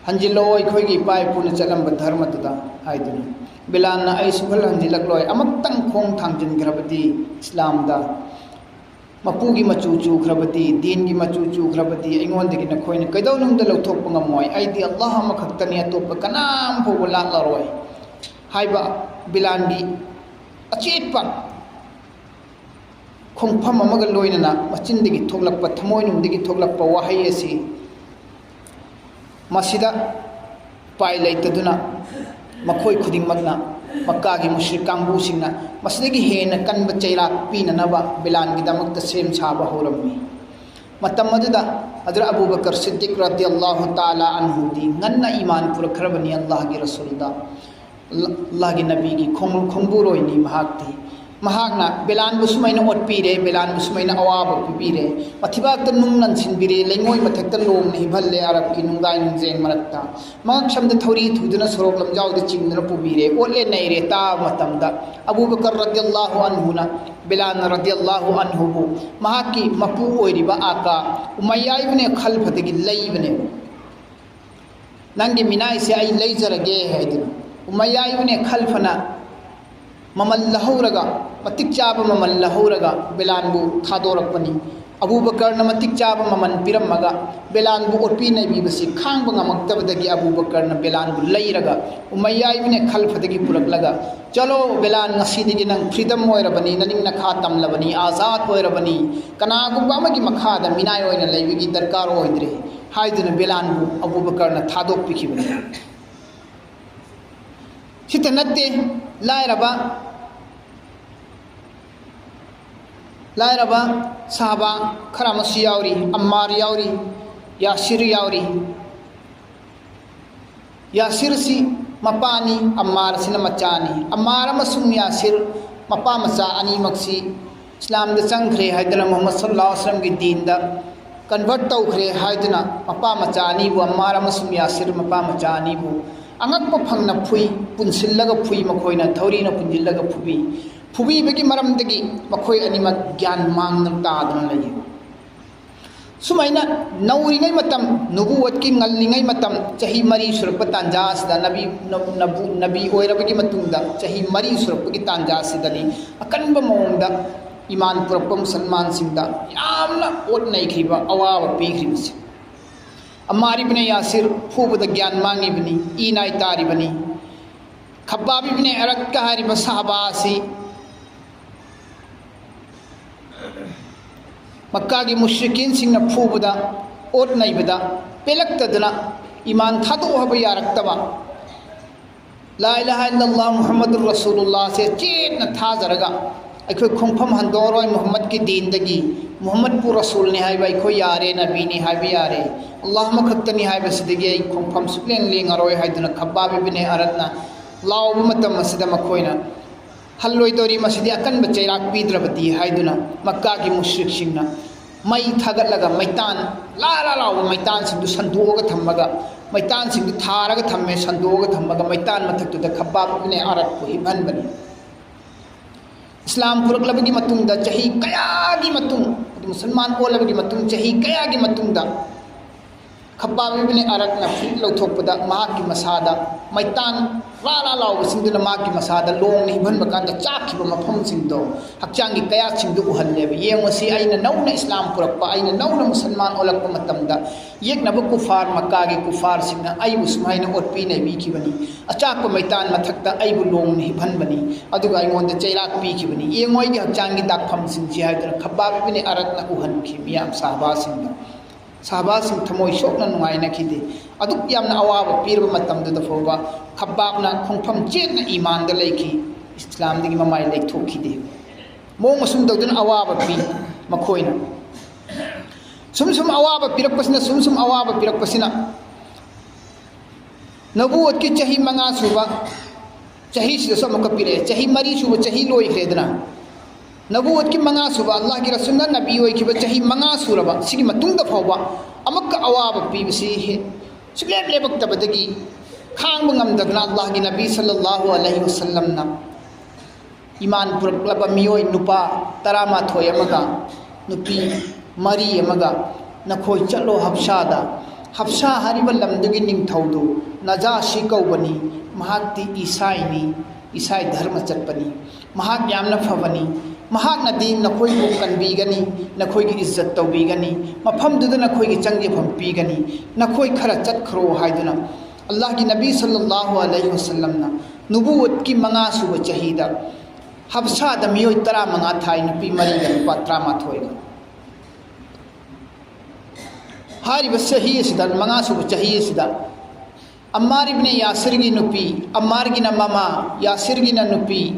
ꯍꯟꯖꯤꯜꯂꯛꯑꯣ ꯑꯩꯈꯣꯏꯒꯤ ꯏꯄꯥ ꯏꯄꯨꯅ ꯆꯠꯂꯝꯕ ꯙꯔꯃꯗꯨꯗ" ꯍꯥꯏꯗꯨꯅ꯫ ꯕꯤꯂꯥꯟꯅ "ꯑꯩ ꯁꯨꯡꯍꯜ ꯍꯟꯖꯤꯜꯂꯛꯂꯣꯏ, ꯑꯃꯨꯛꯇꯪ ꯈꯣꯡ ꯊꯥꯡꯖꯤꯟꯈ꯭ꯔꯕꯗꯤ ꯏꯁꯂꯥꯝꯗ, ꯃꯄꯨꯒꯤ ꯃꯆꯨ ꯆꯨꯈ꯭ꯔꯕꯗꯤ, ꯗꯤꯟꯒꯤ ꯃꯆꯨ ꯆꯨꯈ꯭ꯔꯕꯗꯤ ꯑꯩꯉꯣꯟꯗꯒꯤ ꯅꯈꯣꯏꯅ ꯀꯩꯗꯧꯅꯨꯡꯗ ꯂꯧꯊꯣꯛꯄ ꯉꯝꯃꯣꯏ꯫ ꯑꯩꯗꯤ ꯑꯜꯂꯥꯍ ꯑꯃꯈꯛꯇꯅꯤ, ꯑꯇꯣꯞꯄ ꯀꯅꯥꯝ ꯐꯥꯎꯕ ꯂꯥꯠꯂꯔꯣꯏ" ꯍꯥꯏꯕ ꯕꯤꯂꯥꯟꯒꯤ ꯑꯆꯦꯠꯄ ꯈꯣꯡꯐꯝ ꯑꯃꯒ ꯂꯣꯏꯅꯅ ꯃꯆꯤꯟꯗꯒꯤ ꯊꯣꯛꯂꯛꯄ, ꯊꯃꯣꯏꯅꯨꯡꯗꯒꯤ ꯊꯣꯛꯂꯛꯄ ꯋꯥꯍꯩ ꯑꯁꯤ ꯃꯁꯤꯗ ꯎꯄꯥꯏ ꯂꯩꯇꯗꯨꯅ ꯃꯈꯣꯏ ꯈꯨꯗꯤꯡꯃꯛꯅ, ꯃꯛꯀꯥꯒꯤ ꯃꯨꯁ꯭ꯔꯤꯛ ꯀꯥꯡꯕꯨꯁꯤꯡꯅ ꯃꯁꯤꯗꯒꯤ ꯍꯦꯟꯅ ꯀꯟꯕ ꯆꯩꯔꯥꯛ ꯄꯤꯅꯅꯕ ꯕꯤꯂꯥꯟꯒꯤꯗꯃꯛꯇ ꯁꯦꯝ ꯁꯥꯕ ꯍꯧꯔꯝꯃꯤ꯫ ꯃꯇꯝ ꯑꯗꯨꯗ ꯍꯖꯔꯠ ꯑꯕꯨ ꯕꯀꯔ ꯁꯤꯗꯤꯛ ꯔꯗꯤꯌꯜꯂꯥꯍꯨ ꯇꯥꯂꯥ ꯑꯟꯍꯨꯗꯤ ꯉꯟꯅ ꯏꯃꯥꯟ ꯄꯨꯔꯛꯈ꯭ꯔꯕꯅꯤ ꯑꯜꯂꯥꯍꯒꯤ ꯔꯁꯨꯜꯗ꯫ ꯑꯜꯂꯥꯍꯒꯤ ꯅꯕꯤꯒꯤ ꯈꯣꯡ-, ꯈꯣꯡꯕꯨꯔꯣꯏꯅꯤ ꯃꯍꯥꯛꯇꯤ꯫ ꯃꯍꯥꯛꯅ ꯕꯤꯂꯥꯟꯕꯨ ꯁꯨꯃꯥꯏꯅ ꯑꯣꯠꯄꯤꯔꯦ, ꯕꯤꯂꯥꯟꯕꯨ ꯁꯨꯃꯥꯏꯅ ꯑꯋꯥꯕ ꯄꯤꯕꯤꯔꯦ, ꯃꯊꯤꯕꯥꯛꯇ ꯅꯨꯡ ꯅꯟꯁꯤꯟꯕꯤꯔꯦ, ꯂꯩꯉꯣꯏ ꯃꯊꯛꯇ ꯂꯣꯡꯅ ꯍꯤꯞꯍꯜꯂꯦ, ꯑꯔꯕꯀꯤ ꯅꯨꯡꯒꯥꯏ ꯅꯨꯡꯖꯦꯡ ꯃꯔꯛꯇ꯫ ꯃꯉꯛꯁꯝꯗ ꯊꯧꯔꯤ ꯊꯨꯗꯨꯅ ꯁꯣꯔꯣꯛ ꯂꯝꯖꯥꯎꯗ ꯆꯤꯡꯗꯨꯅ ꯄꯨꯕꯤꯔꯦ, ꯑꯣꯠꯂꯦ ꯅꯩꯔꯦ꯫ ꯇꯥꯕ ꯃꯇꯝꯗ ꯑꯕꯨ ꯕꯀꯔ ꯔꯗꯤꯌꯜꯂꯥꯍꯨ ꯑꯟꯍꯨꯅ, ꯕꯤꯂꯥꯜꯅ ꯔꯗꯤꯌꯜꯂꯥꯍꯨ ꯑꯟꯍꯨꯕꯨ ꯃꯍꯥꯛꯀꯤ ꯃꯄꯨ ꯑꯣꯏꯔꯤꯕ ꯑꯥꯀꯥ ꯎꯃꯩꯌꯥ ꯏꯕꯅꯦ ꯈꯜꯐꯗꯒꯤ ꯂꯩꯕꯅꯦꯕ꯫ "ꯅꯪꯒꯤ ꯃꯤꯅꯥꯏꯁꯦ ꯑꯩ ꯂꯩꯖꯔꯒꯦ" ꯍꯥꯏꯗꯨꯅ ꯎꯃꯩꯌꯥ ꯏꯕꯅꯦ ꯈꯜꯐꯅ ꯃꯃꯜ ꯂꯧꯍꯧꯔꯒ, ꯃꯇꯤꯛ ꯆꯥꯕ ꯃꯃꯜ ꯂꯧꯍꯧꯔꯒ ꯕꯤꯂꯥꯜꯕꯨ ꯊꯥꯗꯣꯔꯛꯄꯅꯤ꯫ ꯑꯕꯨ ꯕꯀꯔꯅ ꯃꯇꯤꯛ ꯆꯥꯕ ꯃꯃꯜ ꯄꯤꯔꯝꯃꯒ ꯕꯤꯂꯥꯜꯕꯨ ꯑꯣꯠꯄꯤ ꯅꯩꯕꯤꯕꯁꯤ ꯈꯥꯡꯕ ꯉꯝꯃꯛꯇꯕꯗꯒꯤ ꯑꯕꯨ ꯕꯀꯔꯅ ꯕꯤꯂꯥꯜꯕꯨ ꯂꯩꯔꯒ ꯎꯃꯩꯌꯥ ꯏꯕꯅꯦ ꯈꯜꯐꯗꯒꯤ ꯄꯨꯔꯛꯂꯒ, "ꯆꯠꯂꯣ ꯕꯤꯂꯥꯜ, ꯉꯁꯤꯗꯒꯤ ꯅꯪ ꯐ꯭ꯔꯤꯗꯝ ꯑꯣꯏꯔꯕꯅꯤ, ꯅꯅꯤꯡ ꯅꯈꯥ ꯇꯝꯂꯕꯅꯤ, ꯑꯥꯖꯥꯗ ꯑꯣꯏꯔꯕꯅꯤ, ꯀꯅꯥꯒꯨꯝꯕ ꯑꯃꯒꯤ ꯃꯈꯥꯗ ꯃꯤꯅꯥꯏ ꯑꯣꯏꯅ ꯂꯩꯕꯒꯤ ꯗꯔꯀꯥꯔ ꯑꯣꯏꯗ꯭ꯔꯦ" ꯍꯥꯏꯗꯨꯅ ꯕꯤꯂꯥꯜꯕꯨ ꯑꯕꯨ ꯕꯀꯔꯅ ꯊꯥꯗꯣꯛꯄꯤꯈꯤꯕꯅꯤ꯫ ꯁꯤꯇ ꯅꯠꯇꯦ, ꯂꯥꯏꯔꯕ, ꯂꯥꯏꯔꯕ ꯁꯍꯥꯕꯥ ꯈꯔ ꯑꯃꯁꯨ ꯌꯥꯎꯔꯤ, ꯑꯝꯃꯥꯔ ꯌꯥꯎꯔꯤ, ꯌꯥꯁꯤꯔ ꯌꯥꯎꯔꯤ, ꯌꯥꯁꯤꯔꯁꯤ ꯃꯄꯥꯅꯤ, ꯑꯝꯃꯥꯔꯁꯤꯅ ꯃꯆꯥꯅꯤ꯫ ꯑꯝꯃꯥꯔ ꯑꯃꯁꯨꯡ ꯌꯥꯁꯤꯔ ꯃꯄꯥ ꯃꯆꯥ ꯑꯅꯤꯃꯛꯁꯤ ꯏꯁꯂꯥꯝꯗ ꯆꯪꯈ꯭ꯔꯦ ꯍꯥꯏꯗꯨꯅ, ꯃꯨꯍꯝꯃꯗ ꯁꯜꯂꯜꯂꯥꯍꯨ ꯑꯂꯥꯏꯍꯤ ꯋꯥꯁꯂꯝꯒꯤ ꯗꯤꯟꯗ convert ꯇꯧꯈ꯭ꯔꯦ ꯍꯥꯏꯗꯨꯅ, ꯃꯄꯥ ꯃꯆꯥ ꯑꯅꯤꯕꯨ, ꯑꯝꯃꯥꯔ ꯑꯃꯁꯨꯡ ꯌꯥꯁꯤꯔ ꯃꯄꯥ ꯃꯆꯥ ꯑꯅꯤꯕꯨ ꯑꯉꯛꯄ ꯐꯪꯅ ꯐꯨꯏ, ꯄꯨꯟꯁꯤꯜꯂꯒ ꯐꯨꯏ, ꯃꯈꯣꯏꯅ ꯊꯧꯔꯤꯅ ꯄꯨꯟꯁꯤꯜꯂꯒ ꯐꯨꯕꯤ꯫ ꯐꯨꯕꯤꯕꯒꯤ ꯃꯔꯝꯗꯒꯤ ꯃꯈꯣꯏ ꯑꯅꯤꯃꯛ ꯒ꯭ꯌꯥꯟ ꯃꯥꯡꯗꯨꯅ ꯇꯥꯗꯨꯅ ꯂꯩ꯫ ꯁꯨꯃꯥꯏꯅ ꯅꯧꯔꯤꯉꯩ ꯃꯇꯝ, ꯅꯨꯕꯨꯋꯠꯀꯤ ꯉꯜꯂꯤꯉꯩ ꯃꯇꯝ, ꯆꯍꯤ ꯃꯔꯤ ꯁꯨꯔꯛꯄ ꯇꯥꯟꯖꯥ ꯑꯁꯤꯗ, ꯅꯕꯤ, ꯅꯕꯨ, ꯅꯕꯤ ꯑꯣꯏꯔꯕꯒꯤ ꯃꯇꯨꯡꯗ ꯆꯍꯤ ꯃꯔꯤ ꯁꯨꯔꯛꯄꯒꯤ ꯇꯥꯟꯖꯥ ꯑꯁꯤꯗꯅꯤ ꯑꯀꯟꯕ ꯃꯑꯣꯡꯗ ꯏꯃꯥꯟ ꯄꯨꯔꯛꯄ ꯃꯨꯁꯜꯃꯥꯟꯁꯤꯡꯗ ꯌꯥꯝꯅ ꯑꯣꯠ ꯅꯩꯈ꯭ꯔꯤꯕ, ꯑꯋꯥꯕ ꯄꯤꯈ꯭ꯔꯤꯕꯁꯤ꯫ ꯑꯝꯃꯥꯔ ꯏꯕꯅꯦ ꯌꯥꯁꯤꯔ ꯐꯨꯕꯗ ꯒ꯭ꯌꯥꯟ ꯃꯥꯡꯉꯤꯕꯅꯤ, ꯏ ꯅꯥꯏ ꯇꯥꯔꯤꯕꯅꯤ꯫ ꯈꯕꯥꯕ ꯏꯕꯅꯦ ꯑꯔꯠꯀ ꯍꯥꯏꯔꯤꯕ ꯁꯍꯥꯕꯥ ꯑꯁꯤ ꯃꯛꯀꯥꯒꯤ ꯃꯨꯁ꯭ꯔꯤꯀꯤꯟꯁꯤꯡꯅ ꯐꯨꯕꯗ, ꯑꯣꯠ ꯅꯩꯕꯗ ꯄꯦꯜꯂꯛꯇꯗꯅ, ꯏꯃꯥꯟ ꯊꯥꯗꯣꯛꯑꯣ ꯍꯥꯏꯕ ꯌꯥꯔꯛꯇꯕ, ꯂꯥ ꯏꯂꯥꯍ ꯏꯜꯂꯜꯂꯥꯍ ꯃꯨꯍꯝꯃꯗꯨꯔ ꯔꯁꯨꯂꯨꯜꯂꯥꯍꯁꯦ ꯆꯦꯠꯅ ꯊꯥꯖꯔꯒ, ꯑꯩꯈꯣꯏ ꯈꯣꯡꯐꯝ ꯍꯟꯗꯣꯛꯑꯔꯣꯏ ꯃꯨꯍꯝꯃꯗꯀꯤ ꯗꯤꯟꯗꯒꯤ, ꯃꯨꯍꯝꯃꯗꯄꯨ ꯔꯁꯨꯜꯅꯤ ꯍꯥꯏꯕ ꯑꯩꯈꯣꯏ ꯌꯥꯔꯦ, ꯅꯕꯤꯅꯤ ꯍꯥꯏꯕ ꯌꯥꯔꯦ, ꯑꯜꯂꯥꯍ ꯑꯃꯈꯛꯇꯅꯤ ꯍꯥꯏꯕꯁꯤꯗꯒꯤ ꯑꯩ ꯈꯣꯡꯐꯝ ꯁꯨꯛꯂꯦꯡ ꯂꯦꯡꯉꯔꯣꯏ ꯍꯥꯏꯗꯨꯅ ꯈꯕꯥꯕ ꯏꯕꯅꯦ ꯑꯔꯠꯅ ꯂꯥꯎꯕ ꯃꯇꯝ ꯑꯁꯤꯗ, ꯃꯈꯣꯏꯅ ꯍꯜꯂꯣꯏꯗꯧꯔꯤ, ꯃꯁꯤꯗꯤ ꯑꯀꯟꯕ ꯆꯩꯔꯥꯛ ꯄꯤꯗ꯭ꯔꯕꯗꯤ ꯍꯥꯏꯗꯨꯅ, ꯃꯛꯀꯥꯒꯤ ꯃꯨꯁ꯭ꯔꯤꯛꯁꯤꯡꯅ ꯃꯩ ꯊꯥꯒꯠꯂꯒ, ꯃꯩꯇꯥꯟ, ꯂꯥ ꯂꯥ ꯂꯥꯎꯕ ꯃꯩꯇꯥꯟꯁꯤꯡꯗꯨ ꯁꯟꯗꯣꯛꯑꯒ ꯊꯝꯃꯒ, ꯃꯩꯇꯥꯟꯁꯤꯡꯗꯨ ꯊꯥꯔꯒ ꯊꯝꯃꯦ, ꯁꯟꯗꯣꯛꯑꯒ ꯊꯝꯃꯒ ꯃꯩꯇꯥꯟ ꯃꯊꯛꯇꯨꯗ ꯈꯕꯥꯕ ꯏꯕꯅꯦ ꯑꯔꯠꯄꯨ ꯍꯤꯞꯍꯟꯕꯅꯤ꯫ ꯏꯁꯂꯥꯝ ꯄꯨꯔꯛꯂꯕꯒꯤ ꯃꯇꯨꯡꯗ ꯆꯍꯤ ꯀꯌꯥꯒꯤ ꯃꯇꯨꯡ, ꯍꯥꯏꯗꯤ ꯃꯨꯁꯜꯃꯥꯟ ꯑꯣꯜꯂꯕꯒꯤ ꯃꯇꯨꯡ ꯆꯍꯤ ꯀꯌꯥꯒꯤ ꯃꯇꯨꯡꯗ ꯈꯕꯥꯕ ꯏꯕꯅꯦ ꯑꯔꯠꯅ ꯐꯨꯔꯤꯠ ꯂꯧꯊꯣꯛꯄꯗ ꯃꯍꯥꯛꯀꯤ ꯃꯁꯥꯗ ꯃꯩꯇꯥꯟ ꯔꯥ ꯔꯥ ꯂꯥꯎꯕꯁꯤꯡꯗꯨꯅ ꯃꯍꯥꯛꯀꯤ ꯃꯁꯥꯗ ꯂꯣꯡꯅ ꯍꯤꯞꯍꯟꯕ ꯀꯥꯟꯗ ꯆꯥꯛꯈꯤꯕ ꯃꯐꯝꯁꯤꯡꯗꯣ, ꯍꯛꯆꯥꯡꯒꯤ ꯀꯌꯥꯠꯁꯤꯡꯗꯨ ꯎꯍꯜꯂꯦꯕ꯫ ꯌꯦꯡꯉꯨꯁꯤ, ꯑꯩꯅ ꯅꯧꯅ ꯏꯁꯂꯥꯝ ꯄꯨꯔꯛꯄ, ꯑꯩꯅ ꯅꯧꯅ ꯃꯨꯁꯜꯃꯥꯟ ꯑꯣꯜꯂꯛꯄ ꯃꯇꯝꯗ ꯌꯦꯛꯅꯕ ꯀꯨꯐꯥꯔ, ꯃꯛꯀꯥꯒꯤ ꯀꯨꯐꯥꯔꯁꯤꯡꯅ ꯑꯩꯕꯨ ꯁꯨꯃꯥꯏꯅ ꯑꯣꯠꯄꯤ ꯅꯩꯕꯤꯈꯤꯕꯅꯤ, ꯑꯆꯥꯛꯄ ꯃꯩꯇꯥꯟ ꯃꯊꯛꯇ ꯑꯩꯕꯨ ꯂꯣꯡꯅ ꯍꯤꯞꯍꯟꯕꯅꯤ, ꯑꯗꯨꯒ ꯑꯩꯉꯣꯟꯗ ꯆꯩꯔꯥꯛ ꯄꯤꯈꯤꯕꯅꯤ꯫ ꯌꯦꯡꯉꯣ ꯑꯩꯒꯤ ꯍꯛꯆꯥꯡꯒꯤ ꯗꯥꯛꯐꯝꯁꯤꯡꯁꯤ ꯍꯥꯏꯗꯨꯅ ꯈꯕꯥꯕ ꯏꯕꯅꯦ ꯑꯔꯠꯅ ꯎꯍꯟꯈꯤ ꯃꯤꯌꯥꯝ ꯁꯍꯥꯕꯥꯁꯤꯡꯗ꯫ ꯁꯍꯥꯕꯥꯁꯤꯡ ꯊꯃꯣꯏ ꯁꯣꯛꯅ ꯅꯨꯡꯉꯥꯏꯅꯈꯤꯗꯦ꯫ ꯑꯗꯨꯛ ꯌꯥꯝꯅ ꯑꯋꯥꯕ ꯄꯤꯔꯕ ꯃꯇꯝꯗꯨꯗ ꯐꯥꯎꯕ ꯈꯕꯥꯕꯅ ꯈꯣꯡꯐꯝ ꯆꯦꯠꯅ ꯏꯃꯥꯟꯗ ꯂꯩꯈꯤ, ꯏꯁꯂꯥꯝꯗꯒꯤ ꯃꯃꯥꯏ ꯂꯩꯊꯣꯛꯈꯤꯗꯦ꯫ ꯃꯑꯣꯡ ꯑꯁꯨꯝ ꯇꯧꯗꯨꯅ ꯑꯋꯥꯕ ꯄꯤ ꯃꯈꯣꯏꯅ꯫ ꯁꯨꯝ ꯁꯨꯝ ꯑꯋꯥꯕ ꯄꯤꯔꯛꯄꯁꯤꯅ, ꯁꯨꯝ ꯁꯨꯝ ꯑꯋꯥꯕ ꯄꯤꯔꯛꯄꯁꯤꯅ, ꯅꯕꯨꯋꯠꯀꯤ ꯆꯍꯤ ꯃꯉꯥ ꯁꯨꯕ ꯆꯍꯤꯁꯤꯗꯁꯨ ꯑꯃꯨꯛꯀ ꯄꯤꯔꯛꯑꯦ꯫ ꯆꯍꯤ ꯃꯔꯤ ꯁꯨꯕ ꯆꯍꯤ ꯂꯣꯏꯈ꯭ꯔꯦꯗꯅ, ꯅꯕꯨꯋꯠꯀꯤ ꯃꯉꯥ ꯁꯨꯕ, ꯑꯜꯂꯥꯍꯒꯤ ꯔꯁꯨꯜꯅ ꯅꯕꯤ ꯑꯣꯏꯈꯤꯕ ꯆꯍꯤ ꯃꯉꯥ ꯁꯨꯔꯕ ꯁꯤꯒꯤ ꯃꯇꯨꯡꯗ ꯐꯥꯎꯕ ꯑꯃꯨꯛꯀ ꯑꯋꯥꯕ ꯄꯤꯕꯁꯤ ꯍꯦ-, ꯁꯨꯛꯂꯦꯞ ꯂꯦꯞꯄꯛꯇꯕꯗꯒꯤ ꯈꯥꯡꯕ ꯉꯝꯗꯗꯅ ꯑꯜꯂꯥꯍꯒꯤ ꯅꯕꯤ ꯁꯜꯂꯜꯂꯥꯍꯨ ꯑꯂꯩꯍꯤ ꯋꯁꯜꯂꯝꯅ ꯏꯃꯥꯟ ꯄꯨꯔꯛꯂꯕ ꯃꯤꯑꯣꯏ ꯅꯨꯄꯥ ꯇꯔꯥꯃꯥꯊꯣꯏ ꯑꯃꯒ ꯅꯨꯄꯤ ꯃꯔꯤ ꯑꯃꯒ, "ꯅꯈꯣꯏ ꯆꯠꯂꯣ ꯍꯞꯁꯥꯗ, ꯍꯞꯁꯥ ꯍꯥꯏꯔꯤꯕ ꯂꯝꯗꯨꯒꯤ ꯅꯤꯡꯊꯧꯗꯨ ꯅꯖꯥꯁꯤ ꯀꯧꯕꯅꯤ, ꯃꯍꯥꯛꯇꯤ ꯏꯁꯥꯏꯅꯤ, ꯏꯁꯥꯏ ꯙꯔꯃ ꯆꯠꯄꯅꯤ, ꯃꯍꯥꯛ ꯌꯥꯝꯅ ꯐꯕꯅꯤ, ꯃꯍꯥꯛꯅꯗꯤ ꯅꯈꯣꯏꯕꯨ ꯀꯟꯕꯤꯒꯅꯤ, ꯅꯈꯣꯏꯒꯤ ꯏꯖꯠ ꯇꯧꯕꯤꯒꯅꯤ, ꯃꯐꯝꯗꯨꯗ ꯅꯈꯣꯏꯒꯤ ꯆꯪꯖꯐꯝ ꯄꯤꯒꯅꯤ, ꯅꯈꯣꯏ ꯈꯔ ꯆꯠꯈ꯭ꯔꯣ" ꯍꯥꯏꯗꯨꯅ ꯑꯜꯂꯥꯍꯒꯤ ꯅꯕꯤ ꯁꯜꯂꯜꯂꯥꯍꯨ ꯑꯂꯩꯍꯤ ꯋꯁꯜꯂꯝꯅ ꯅꯨꯕꯨꯋꯠꯀꯤ ꯃꯉꯥ ꯁꯨꯕ ꯆꯍꯤꯗ ꯍꯞꯁꯥꯗ ꯃꯤꯑꯣꯏ ꯇꯔꯥꯃꯉꯥ ꯊꯥꯏ, ꯅꯨꯄꯤ ꯃꯔꯤꯒ ꯅꯨꯄꯥ ꯇꯔꯥꯃꯥꯊꯣꯏꯒ꯫ ꯍꯥꯏꯔꯤꯕ ꯆꯍꯤ ꯑꯁꯤꯗ, ꯃꯉꯥ ꯁꯨꯕ ꯆꯍꯤ ꯑꯁꯤꯗ, ꯑꯝꯃꯥꯔ ꯏꯕꯅꯦ ꯌꯥꯁꯤꯔꯒꯤ ꯅꯨꯄꯤ, ꯑꯝꯃꯥꯔꯒꯤꯅ ꯃꯃꯥ, ꯌꯥꯁꯤꯔꯒꯤꯅ ꯅꯨꯄꯤ,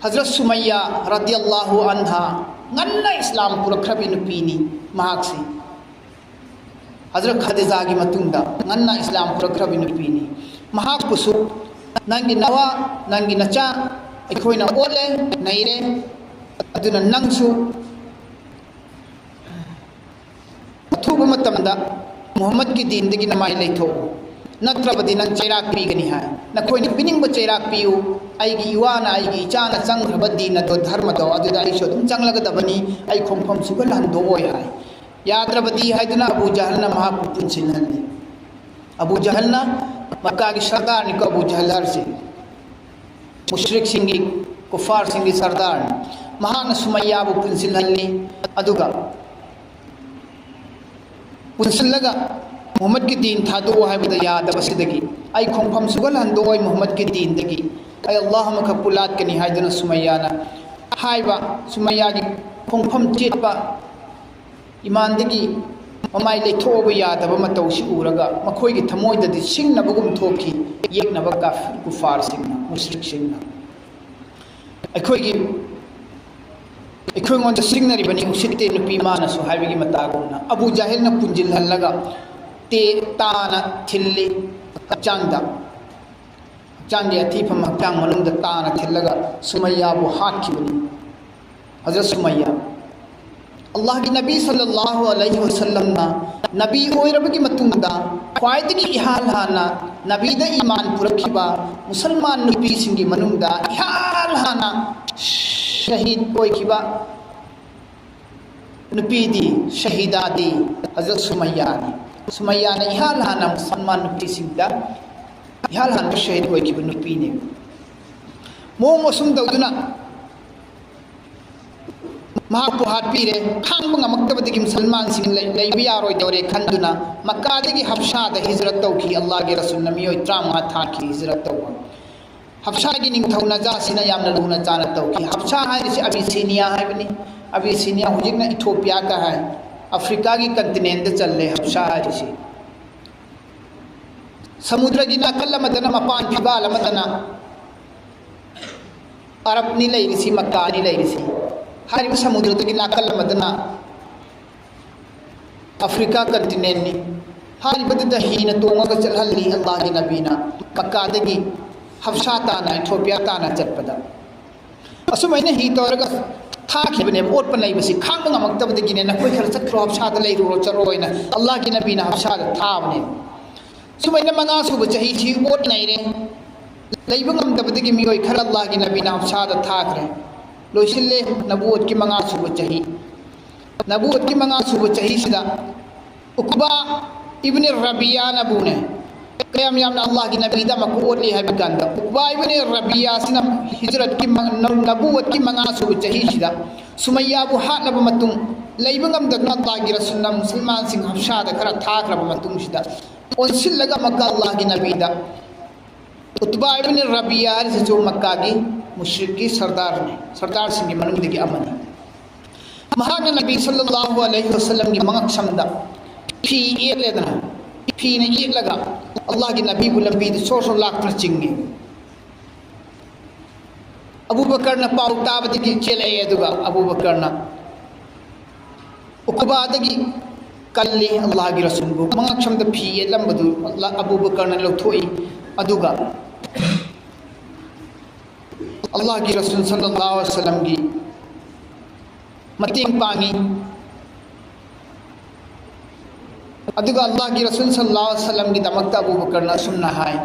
ꯍꯖꯔꯠ ꯁꯨꯃꯩꯌꯥ ꯔꯗꯤꯌꯜꯂꯥꯍꯨ ꯑꯟꯍꯥ, ꯉꯟꯅ ꯏꯁꯂꯥꯝ ꯄꯨꯔꯛꯈ꯭ꯔꯕꯤ ꯅꯨꯄꯤꯅꯤ ꯃꯍꯥꯛꯁꯤ꯫ ꯍꯖꯔꯠ ꯈꯗꯤꯖꯥꯒꯤ ꯃꯇꯨꯡꯗ ꯉꯟꯅ ꯏꯁꯂꯥꯝ ꯄꯨꯔꯛꯈ꯭ꯔꯕꯤ ꯅꯨꯄꯤꯅꯤ꯫ ꯃꯍꯥꯛꯄꯨꯁꯨ, "ꯅꯪꯒꯤ ꯅꯋꯥ, ꯅꯪꯒꯤ ꯅꯆꯥ ꯑꯩꯈꯣꯏꯅ ꯑꯣꯠꯂꯦ, ꯅꯩꯔꯦ, ꯑꯗꯨꯅ ꯅꯪꯁꯨ ꯑꯊꯨꯕ ꯃꯇꯝꯗ ꯃꯨꯍꯝꯃꯗꯀꯤ ꯗꯤꯟꯗꯒꯤ ꯅꯃꯥꯏ ꯂꯩꯊꯣꯛꯎ, ꯅꯠꯇ꯭ꯔꯕꯗꯤ ꯅꯪ ꯆꯩꯔꯥꯛ ꯄꯤꯒꯅꯤ" ꯍꯥꯏ꯫ "ꯅꯈꯣꯏꯅ ꯄꯤꯅꯤꯡꯕ ꯆꯩꯔꯥꯛ ꯄꯤꯌꯨ, ꯑꯩꯒꯤ ꯏꯋꯥꯅ, ꯑꯩꯒꯤ ꯏꯆꯥꯅ ꯆꯪꯈ꯭ꯔꯕ ꯗꯤꯟ ꯑꯗꯣ, ꯙꯔꯃꯗꯣ, ꯑꯗꯨꯗ ꯑꯩꯁꯨ ꯑꯗꯨꯝ ꯆꯪꯂꯒꯗꯕꯅꯤ, ꯑꯩ ꯈꯣꯡꯐꯝ ꯁꯨꯒꯜ ꯍꯟꯗꯣꯛꯑꯣꯏ" ꯍꯥꯏ꯫ ꯌꯥꯗ꯭ꯔꯕꯗꯤ ꯍꯥꯏꯗꯨꯅ ꯑꯕꯨ ꯖꯍꯜꯅ ꯃꯍꯥꯛꯄꯨ ꯄꯨꯟꯁꯤꯟꯍꯜꯂꯤ꯫ ꯑꯕꯨ ꯖꯍꯜꯅ, ꯃꯛꯀꯥꯒꯤ ꯁꯔꯗꯥꯔꯅꯤꯀꯣ ꯑꯕꯨ ꯖꯍꯜ ꯍꯥꯏꯔꯤꯁꯦ, ꯃꯨꯁ꯭ꯔꯤꯛꯁꯤꯡꯒꯤ, ꯀꯨꯐꯥꯔꯁꯤꯡꯒꯤ ꯁꯔꯗꯥꯔꯅꯤ꯫ ꯃꯍꯥꯛꯅ ꯁꯨꯃꯩꯌꯥꯕꯨ ꯄꯨꯟꯁꯤꯜꯍꯜꯂꯤ꯫ ꯑꯗꯨꯒ ꯄꯨꯟꯁꯤꯜꯂꯒ ꯃꯨꯍꯝꯃꯗꯀꯤ ꯗꯤꯟ ꯊꯥꯗꯣꯛꯑꯣ ꯍꯥꯏꯕꯗ ꯌꯥꯗꯕꯁꯤꯗꯒꯤ, "ꯑꯩ ꯈꯣꯡꯐꯝ ꯁꯨꯒꯜ ꯍꯟꯗꯣꯛꯑꯣꯏ ꯃꯨꯍꯝꯃꯗꯀꯤ ꯗꯤꯟꯗꯒꯤ, ꯑꯩ ꯑꯜꯂꯥꯍ ꯑꯃꯈꯛꯄꯨ ꯂꯥꯠꯀꯅꯤ" ꯍꯥꯏꯗꯨꯅ ꯁꯨꯃꯩꯌꯥꯅ ꯍꯥꯏꯕ, ꯁꯨꯃꯩꯌꯥꯒꯤ ꯈꯣꯡꯐꯝ ꯆꯦꯠꯄ ꯏꯃꯥꯟꯗꯒꯤ ꯃꯃꯥꯏ ꯂꯩꯊꯣꯛꯑꯕ ꯌꯥꯗꯕ ꯃꯇꯧꯁꯤ ꯎꯔꯒ ꯃꯈꯣꯏꯒꯤ ꯊꯃꯣꯏꯗꯗꯤ ꯁꯤꯡꯅꯕꯒꯨꯝ ꯊꯣꯛꯈꯤ, ꯌꯦꯛꯅꯕ ꯀꯥꯐꯤꯔ ꯀꯨꯐꯥꯔꯁꯤꯡꯅ, ꯃꯨꯁ꯭ꯔꯤꯛꯁꯤꯡꯅ꯫ ꯑꯩꯈꯣꯏꯒꯤ, ꯑꯩꯈꯣꯏꯉꯣꯟꯗ ꯁꯤꯡꯅꯔꯤꯕꯅꯤ, ꯎꯁꯤꯠꯇꯦ ꯅꯨꯄꯤ ꯃꯥꯅꯁꯨ ꯍꯥꯏꯕꯒꯤ ꯃꯇꯥꯒꯨꯝꯅ ꯑꯕꯨ ꯖꯥꯍꯤꯜꯅ ꯄꯨꯟꯁꯤꯜꯍꯜꯂꯒ ꯇꯦ-, ꯇꯥꯅ ꯊꯤꯜꯂꯤ꯫ ꯍꯛꯆꯥꯡꯗ, ꯍꯛꯆꯥꯡꯒꯤ ꯑꯊꯤꯐꯝ ꯍꯛꯆꯥꯡ ꯃꯅꯨꯡꯗ ꯇꯥꯅ ꯊꯤꯜꯂꯒ ꯁꯨꯃꯩꯌꯥꯕꯨ ꯍꯥꯠꯈꯤꯕꯅꯤ꯫ ꯍꯖꯔꯠ ꯁꯨꯃꯩꯌꯥ꯫ ꯑꯜꯂꯥꯍꯒꯤ ꯅꯕꯤ ꯁꯜꯂꯜꯂꯥꯍꯨ ꯑꯂꯩꯍꯤ ꯋꯁꯜꯂꯝꯅ ꯅꯕꯤ ꯑꯣꯏꯔꯕꯒꯤ ꯃꯇꯨꯡꯗ ꯈ꯭ꯋꯥꯏꯗꯒꯤ ꯏꯍꯥꯟ ꯍꯥꯟꯅ ꯅꯕꯤꯗ ꯏꯃꯥꯟ ꯄꯨꯔꯛꯈꯤꯕ ꯃꯨꯁꯜꯃꯥꯟ ꯅꯨꯄꯤꯁꯤꯡꯒꯤ ꯃꯅꯨꯡꯗ ꯏꯍꯥꯟ ꯍꯥꯟꯅ ꯁꯍꯤꯗ ꯑꯣꯏꯈꯤꯕ ꯅꯨꯄꯤꯗꯤ, ꯁꯍꯤꯗꯥꯗꯤ ꯍꯖꯔꯠ ꯁꯨꯃꯩꯌꯥꯅꯤ꯫ ꯁꯨꯃꯩꯌꯥꯅ ꯏꯍꯥꯟ ꯍꯥꯟꯅ ꯃꯨꯁꯜꯃꯥꯟ ꯅꯨꯄꯤꯁꯤꯡꯗ ꯏꯍꯥꯟ ꯍꯥꯟꯕ ꯁꯍꯤꯗ ꯑꯣꯏꯈꯤꯕ ꯅꯨꯄꯤꯅꯤ꯫ ꯃꯑꯣꯡ ꯑꯁꯨꯝ ꯇꯧꯗꯨꯅ ꯃꯍꯥꯛꯄꯨ ꯍꯥꯠꯄꯤꯔꯦ꯫ ꯈꯥꯡꯕ ꯉꯝꯃꯛꯇꯕꯗꯒꯤ ꯃꯨꯁꯜꯃꯥꯟꯁꯤꯡ ꯂꯩ-, ꯂꯩꯕ ꯌꯥꯔꯣꯏꯗꯧꯔꯦ ꯈꯟꯗꯨꯅ ꯃꯛꯀꯥꯗꯒꯤ ꯍꯞꯁꯥꯗ ꯍꯤꯖꯔꯠ ꯇꯧꯈꯤ꯫ ꯑꯜꯂꯥꯍꯒꯤ ꯔꯁꯨꯜꯅ ꯃꯤꯑꯣꯏ ꯇꯔꯥꯃꯉꯥ ꯊꯥꯈꯤ ꯍꯤꯖꯔꯠ ꯇꯧꯕ꯫ ꯍꯞꯁꯥꯒꯤ ꯅꯤꯡꯊꯧ ꯅꯖꯥꯁꯤꯅ ꯌꯥꯝꯅ ꯂꯨꯅ ꯆꯥꯅ ꯇꯧꯈꯤ꯫ ꯍꯞꯁꯥ ꯍꯥꯏꯔꯤꯁꯤ ꯑꯕꯤꯁꯤꯅꯤꯌꯥ ꯍꯥꯏꯕꯅꯤ꯫ ꯑꯕꯤꯁꯤꯅꯤꯌꯥ ꯍꯧꯖꯤꯛꯅ ꯏꯊꯣꯄꯤꯌꯥꯒ ꯍꯥꯏ꯫ ꯑꯐ꯭ꯔꯤꯀꯥꯒꯤ ꯀꯟꯇꯤꯅꯦꯟꯗ ꯆꯜꯂꯦ ꯍꯞꯁꯥ ꯍꯥꯏꯔꯤꯁꯤ꯫ ꯁꯃꯨꯗ꯭ꯔꯒꯤ ꯅꯥꯀꯜ ꯑꯃꯗꯅ, ꯃꯄꯥꯟ ꯐꯤꯕꯥꯜ ꯑꯃꯗꯅ ꯑꯔꯕꯅꯤ ꯂꯩꯔꯤꯁꯤ, ꯃꯛꯀꯥꯅꯤ ꯂꯩꯔꯤꯁꯤ꯫ ꯍꯥꯏꯔꯤꯕ ꯁꯃꯨꯗ꯭ꯔꯗꯨꯒꯤ ꯅꯥꯀꯜ ꯑꯃꯗꯅ ꯑꯐ꯭ꯔꯤꯀꯥ ꯀꯟꯇꯤꯅꯦꯟꯅꯤ꯫ ꯍꯥꯏꯔꯤꯕꯗꯨꯗ ꯍꯤꯅ ꯇꯣꯡꯉꯒ ꯆꯠꯍꯜꯂꯤ ꯑꯜꯂꯥꯍꯒꯤ ꯅꯕꯤꯅ, ꯃꯛꯀꯥꯗꯒꯤ ꯍꯞꯁꯥ ꯇꯥꯅ, ꯏꯊꯣꯄꯤꯌꯥ ꯇꯥꯅ ꯆꯠꯄꯗ꯫ ꯑꯁꯨꯃꯥꯏꯅ ꯍꯤ ꯇꯧꯔꯒ ꯊꯥꯈꯤꯕꯅꯦꯕ꯫ ꯑꯣꯠꯄ ꯅꯩꯕꯁꯤ ꯈꯥꯡꯕ ꯉꯝꯃꯛꯇꯕꯗꯒꯤꯅꯦ, "ꯅꯈꯣꯏ ꯈꯔ ꯆꯠꯈ꯭ꯔꯣ, ꯍꯞꯁꯥꯗ ꯂꯩꯔꯨꯔꯣ, ꯆꯠꯂꯣ" ꯍꯥꯏꯅ ꯑꯜꯂꯥꯍꯒꯤ ꯅꯕꯤꯅ ꯍꯞꯁꯥꯗ ꯊꯥꯕꯅꯦꯕ꯫ ꯁꯨꯃꯥꯏꯅ ꯃꯉꯥ ꯁꯨꯕ ꯆꯍꯤꯁꯤ ꯑꯣꯠ ꯅꯩꯔꯦ꯫ ꯂꯩꯕ ꯉꯝꯗꯕꯗꯒꯤ ꯃꯤꯑꯣꯏ ꯈꯔ ꯑꯜꯂꯥꯍꯒꯤ ꯅꯕꯤꯅ ꯍꯞꯁꯥꯗ ꯊꯥꯈ꯭ꯔꯦ꯫ ꯂꯣꯏꯁꯤꯜꯂꯦ ꯅꯕꯨꯋꯠꯀꯤ ꯃꯉꯥ ꯁꯨꯕ ꯆꯍꯤ꯫ ꯅꯕꯨꯋꯠꯀꯤ ꯃꯉꯥ ꯁꯨꯕ ꯆꯍꯤꯁꯤꯗ ꯎꯛꯕꯥ ꯏꯕꯅꯤ ꯔꯕꯤꯌꯥꯅꯕꯨꯅꯦ ꯀꯌꯥꯝ ꯌꯥꯝꯅ ꯑꯜꯂꯥꯍꯒꯤ ꯅꯕꯤꯗ ꯃꯀꯨ ꯑꯣꯠꯂꯤ ꯍꯥꯏꯕ ꯀꯥꯟꯗ, ꯎꯛꯕꯥ ꯏꯕꯅꯤ ꯔꯕꯤꯌꯥꯁꯤꯅ ꯍꯤꯖꯔꯠꯀꯤ ꯃ-, ꯅ-, ꯅꯕꯨꯋꯠꯀꯤ ꯃꯉꯥ ꯁꯨꯕ ꯆꯍꯤꯁꯤꯗ ꯁꯨꯃꯩꯌꯥꯕꯨ ꯍꯥꯠꯂꯕ ꯃꯇꯨꯡ, ꯂꯩꯕ ꯉꯝꯗꯗꯨꯅ ꯑꯜꯂꯥꯍꯒꯤ ꯔꯁꯨꯜꯅ ꯃꯨꯁꯜꯃꯥꯟꯁꯤꯡ ꯍꯞꯁꯥꯗ ꯈꯔ ꯊꯥꯈ꯭ꯔꯕ ꯃꯇꯨꯡꯁꯤꯗ, ꯑꯣꯟꯁꯤꯜꯂꯒ ꯑꯃꯨꯛꯀ ꯑꯜꯂꯥꯍꯒꯤ ꯅꯕꯤꯗ, ꯎꯠꯕꯥ ꯏꯕꯅꯤ ꯔꯕꯤꯌꯥ ꯍꯥꯏꯔꯤꯁꯤꯁꯨ ꯃꯛꯀꯥꯒꯤ ꯃꯨꯁ꯭ꯔꯤꯛꯀꯤ ꯁꯔꯗꯥꯔꯅꯤ, ꯁꯔꯗꯥꯔꯁꯤꯡꯒꯤ ꯃꯅꯨꯡꯗꯒꯤ ꯑꯃꯅꯤ꯫ ꯃꯍꯥꯛꯅ ꯅꯕꯤ ꯁꯜꯂꯜꯂꯥꯍꯨ ꯑꯂꯩꯍꯤ ꯋꯁꯜꯂꯝꯒꯤ ꯃꯉꯛꯁꯝꯗ ꯐꯤ ꯌꯦꯠꯂꯦꯗꯅ, ꯐꯤꯅ ꯌꯦꯠꯂꯒ ꯑꯜꯂꯥꯍꯒꯤ ꯅꯕꯤꯕꯨ ꯂꯝꯕꯤꯗ ꯁꯣꯔ ꯁꯣꯔ ꯂꯥꯛꯇꯨꯅ ꯆꯤꯡꯉꯤ꯫ ꯑꯕꯨ ꯕꯀꯔꯅ ꯄꯥꯎ ꯇꯥꯕꯗꯒꯤ ꯆꯦꯜꯂꯛꯑꯦ, ꯑꯗꯨꯒ ꯑꯕꯨ ꯕꯀꯔꯅ ꯎꯛꯕꯥꯗꯒꯤ ꯀꯜꯂꯤ꯫ ꯑꯜꯂꯥꯍꯒꯤ ꯔꯁꯨꯜꯕꯨ ꯃꯉꯛꯁꯝꯗ ꯐꯤ ꯌꯦꯠꯂꯝꯕꯗꯨ ꯑꯜꯂꯥ-, ꯑꯕꯨ ꯕꯀꯔꯅ ꯂꯧꯊꯣꯛꯏ꯫ ꯑꯗꯨꯒ ꯑꯜꯂꯥꯍꯒꯤ ꯔꯁꯨꯜ ꯁꯜꯂꯜꯂꯥꯍꯨ ꯑꯂꯩꯍꯤ ꯋꯁꯜꯂꯝꯒꯤ ꯃꯇꯦꯡ ꯄꯥꯡꯉꯤ꯫ ꯑꯗꯨꯒ ꯑꯜꯂꯥꯍꯒꯤ ꯔꯁꯨꯜ ꯁꯜꯂꯜꯂꯥꯍꯨ ꯑꯂꯩꯍꯤ ꯋꯁꯜꯂꯝꯒꯤꯗꯃꯛꯇ ꯑꯕꯨ ꯕꯀꯔꯅ ꯑꯁꯨꯝꯅ ꯍꯥꯏ,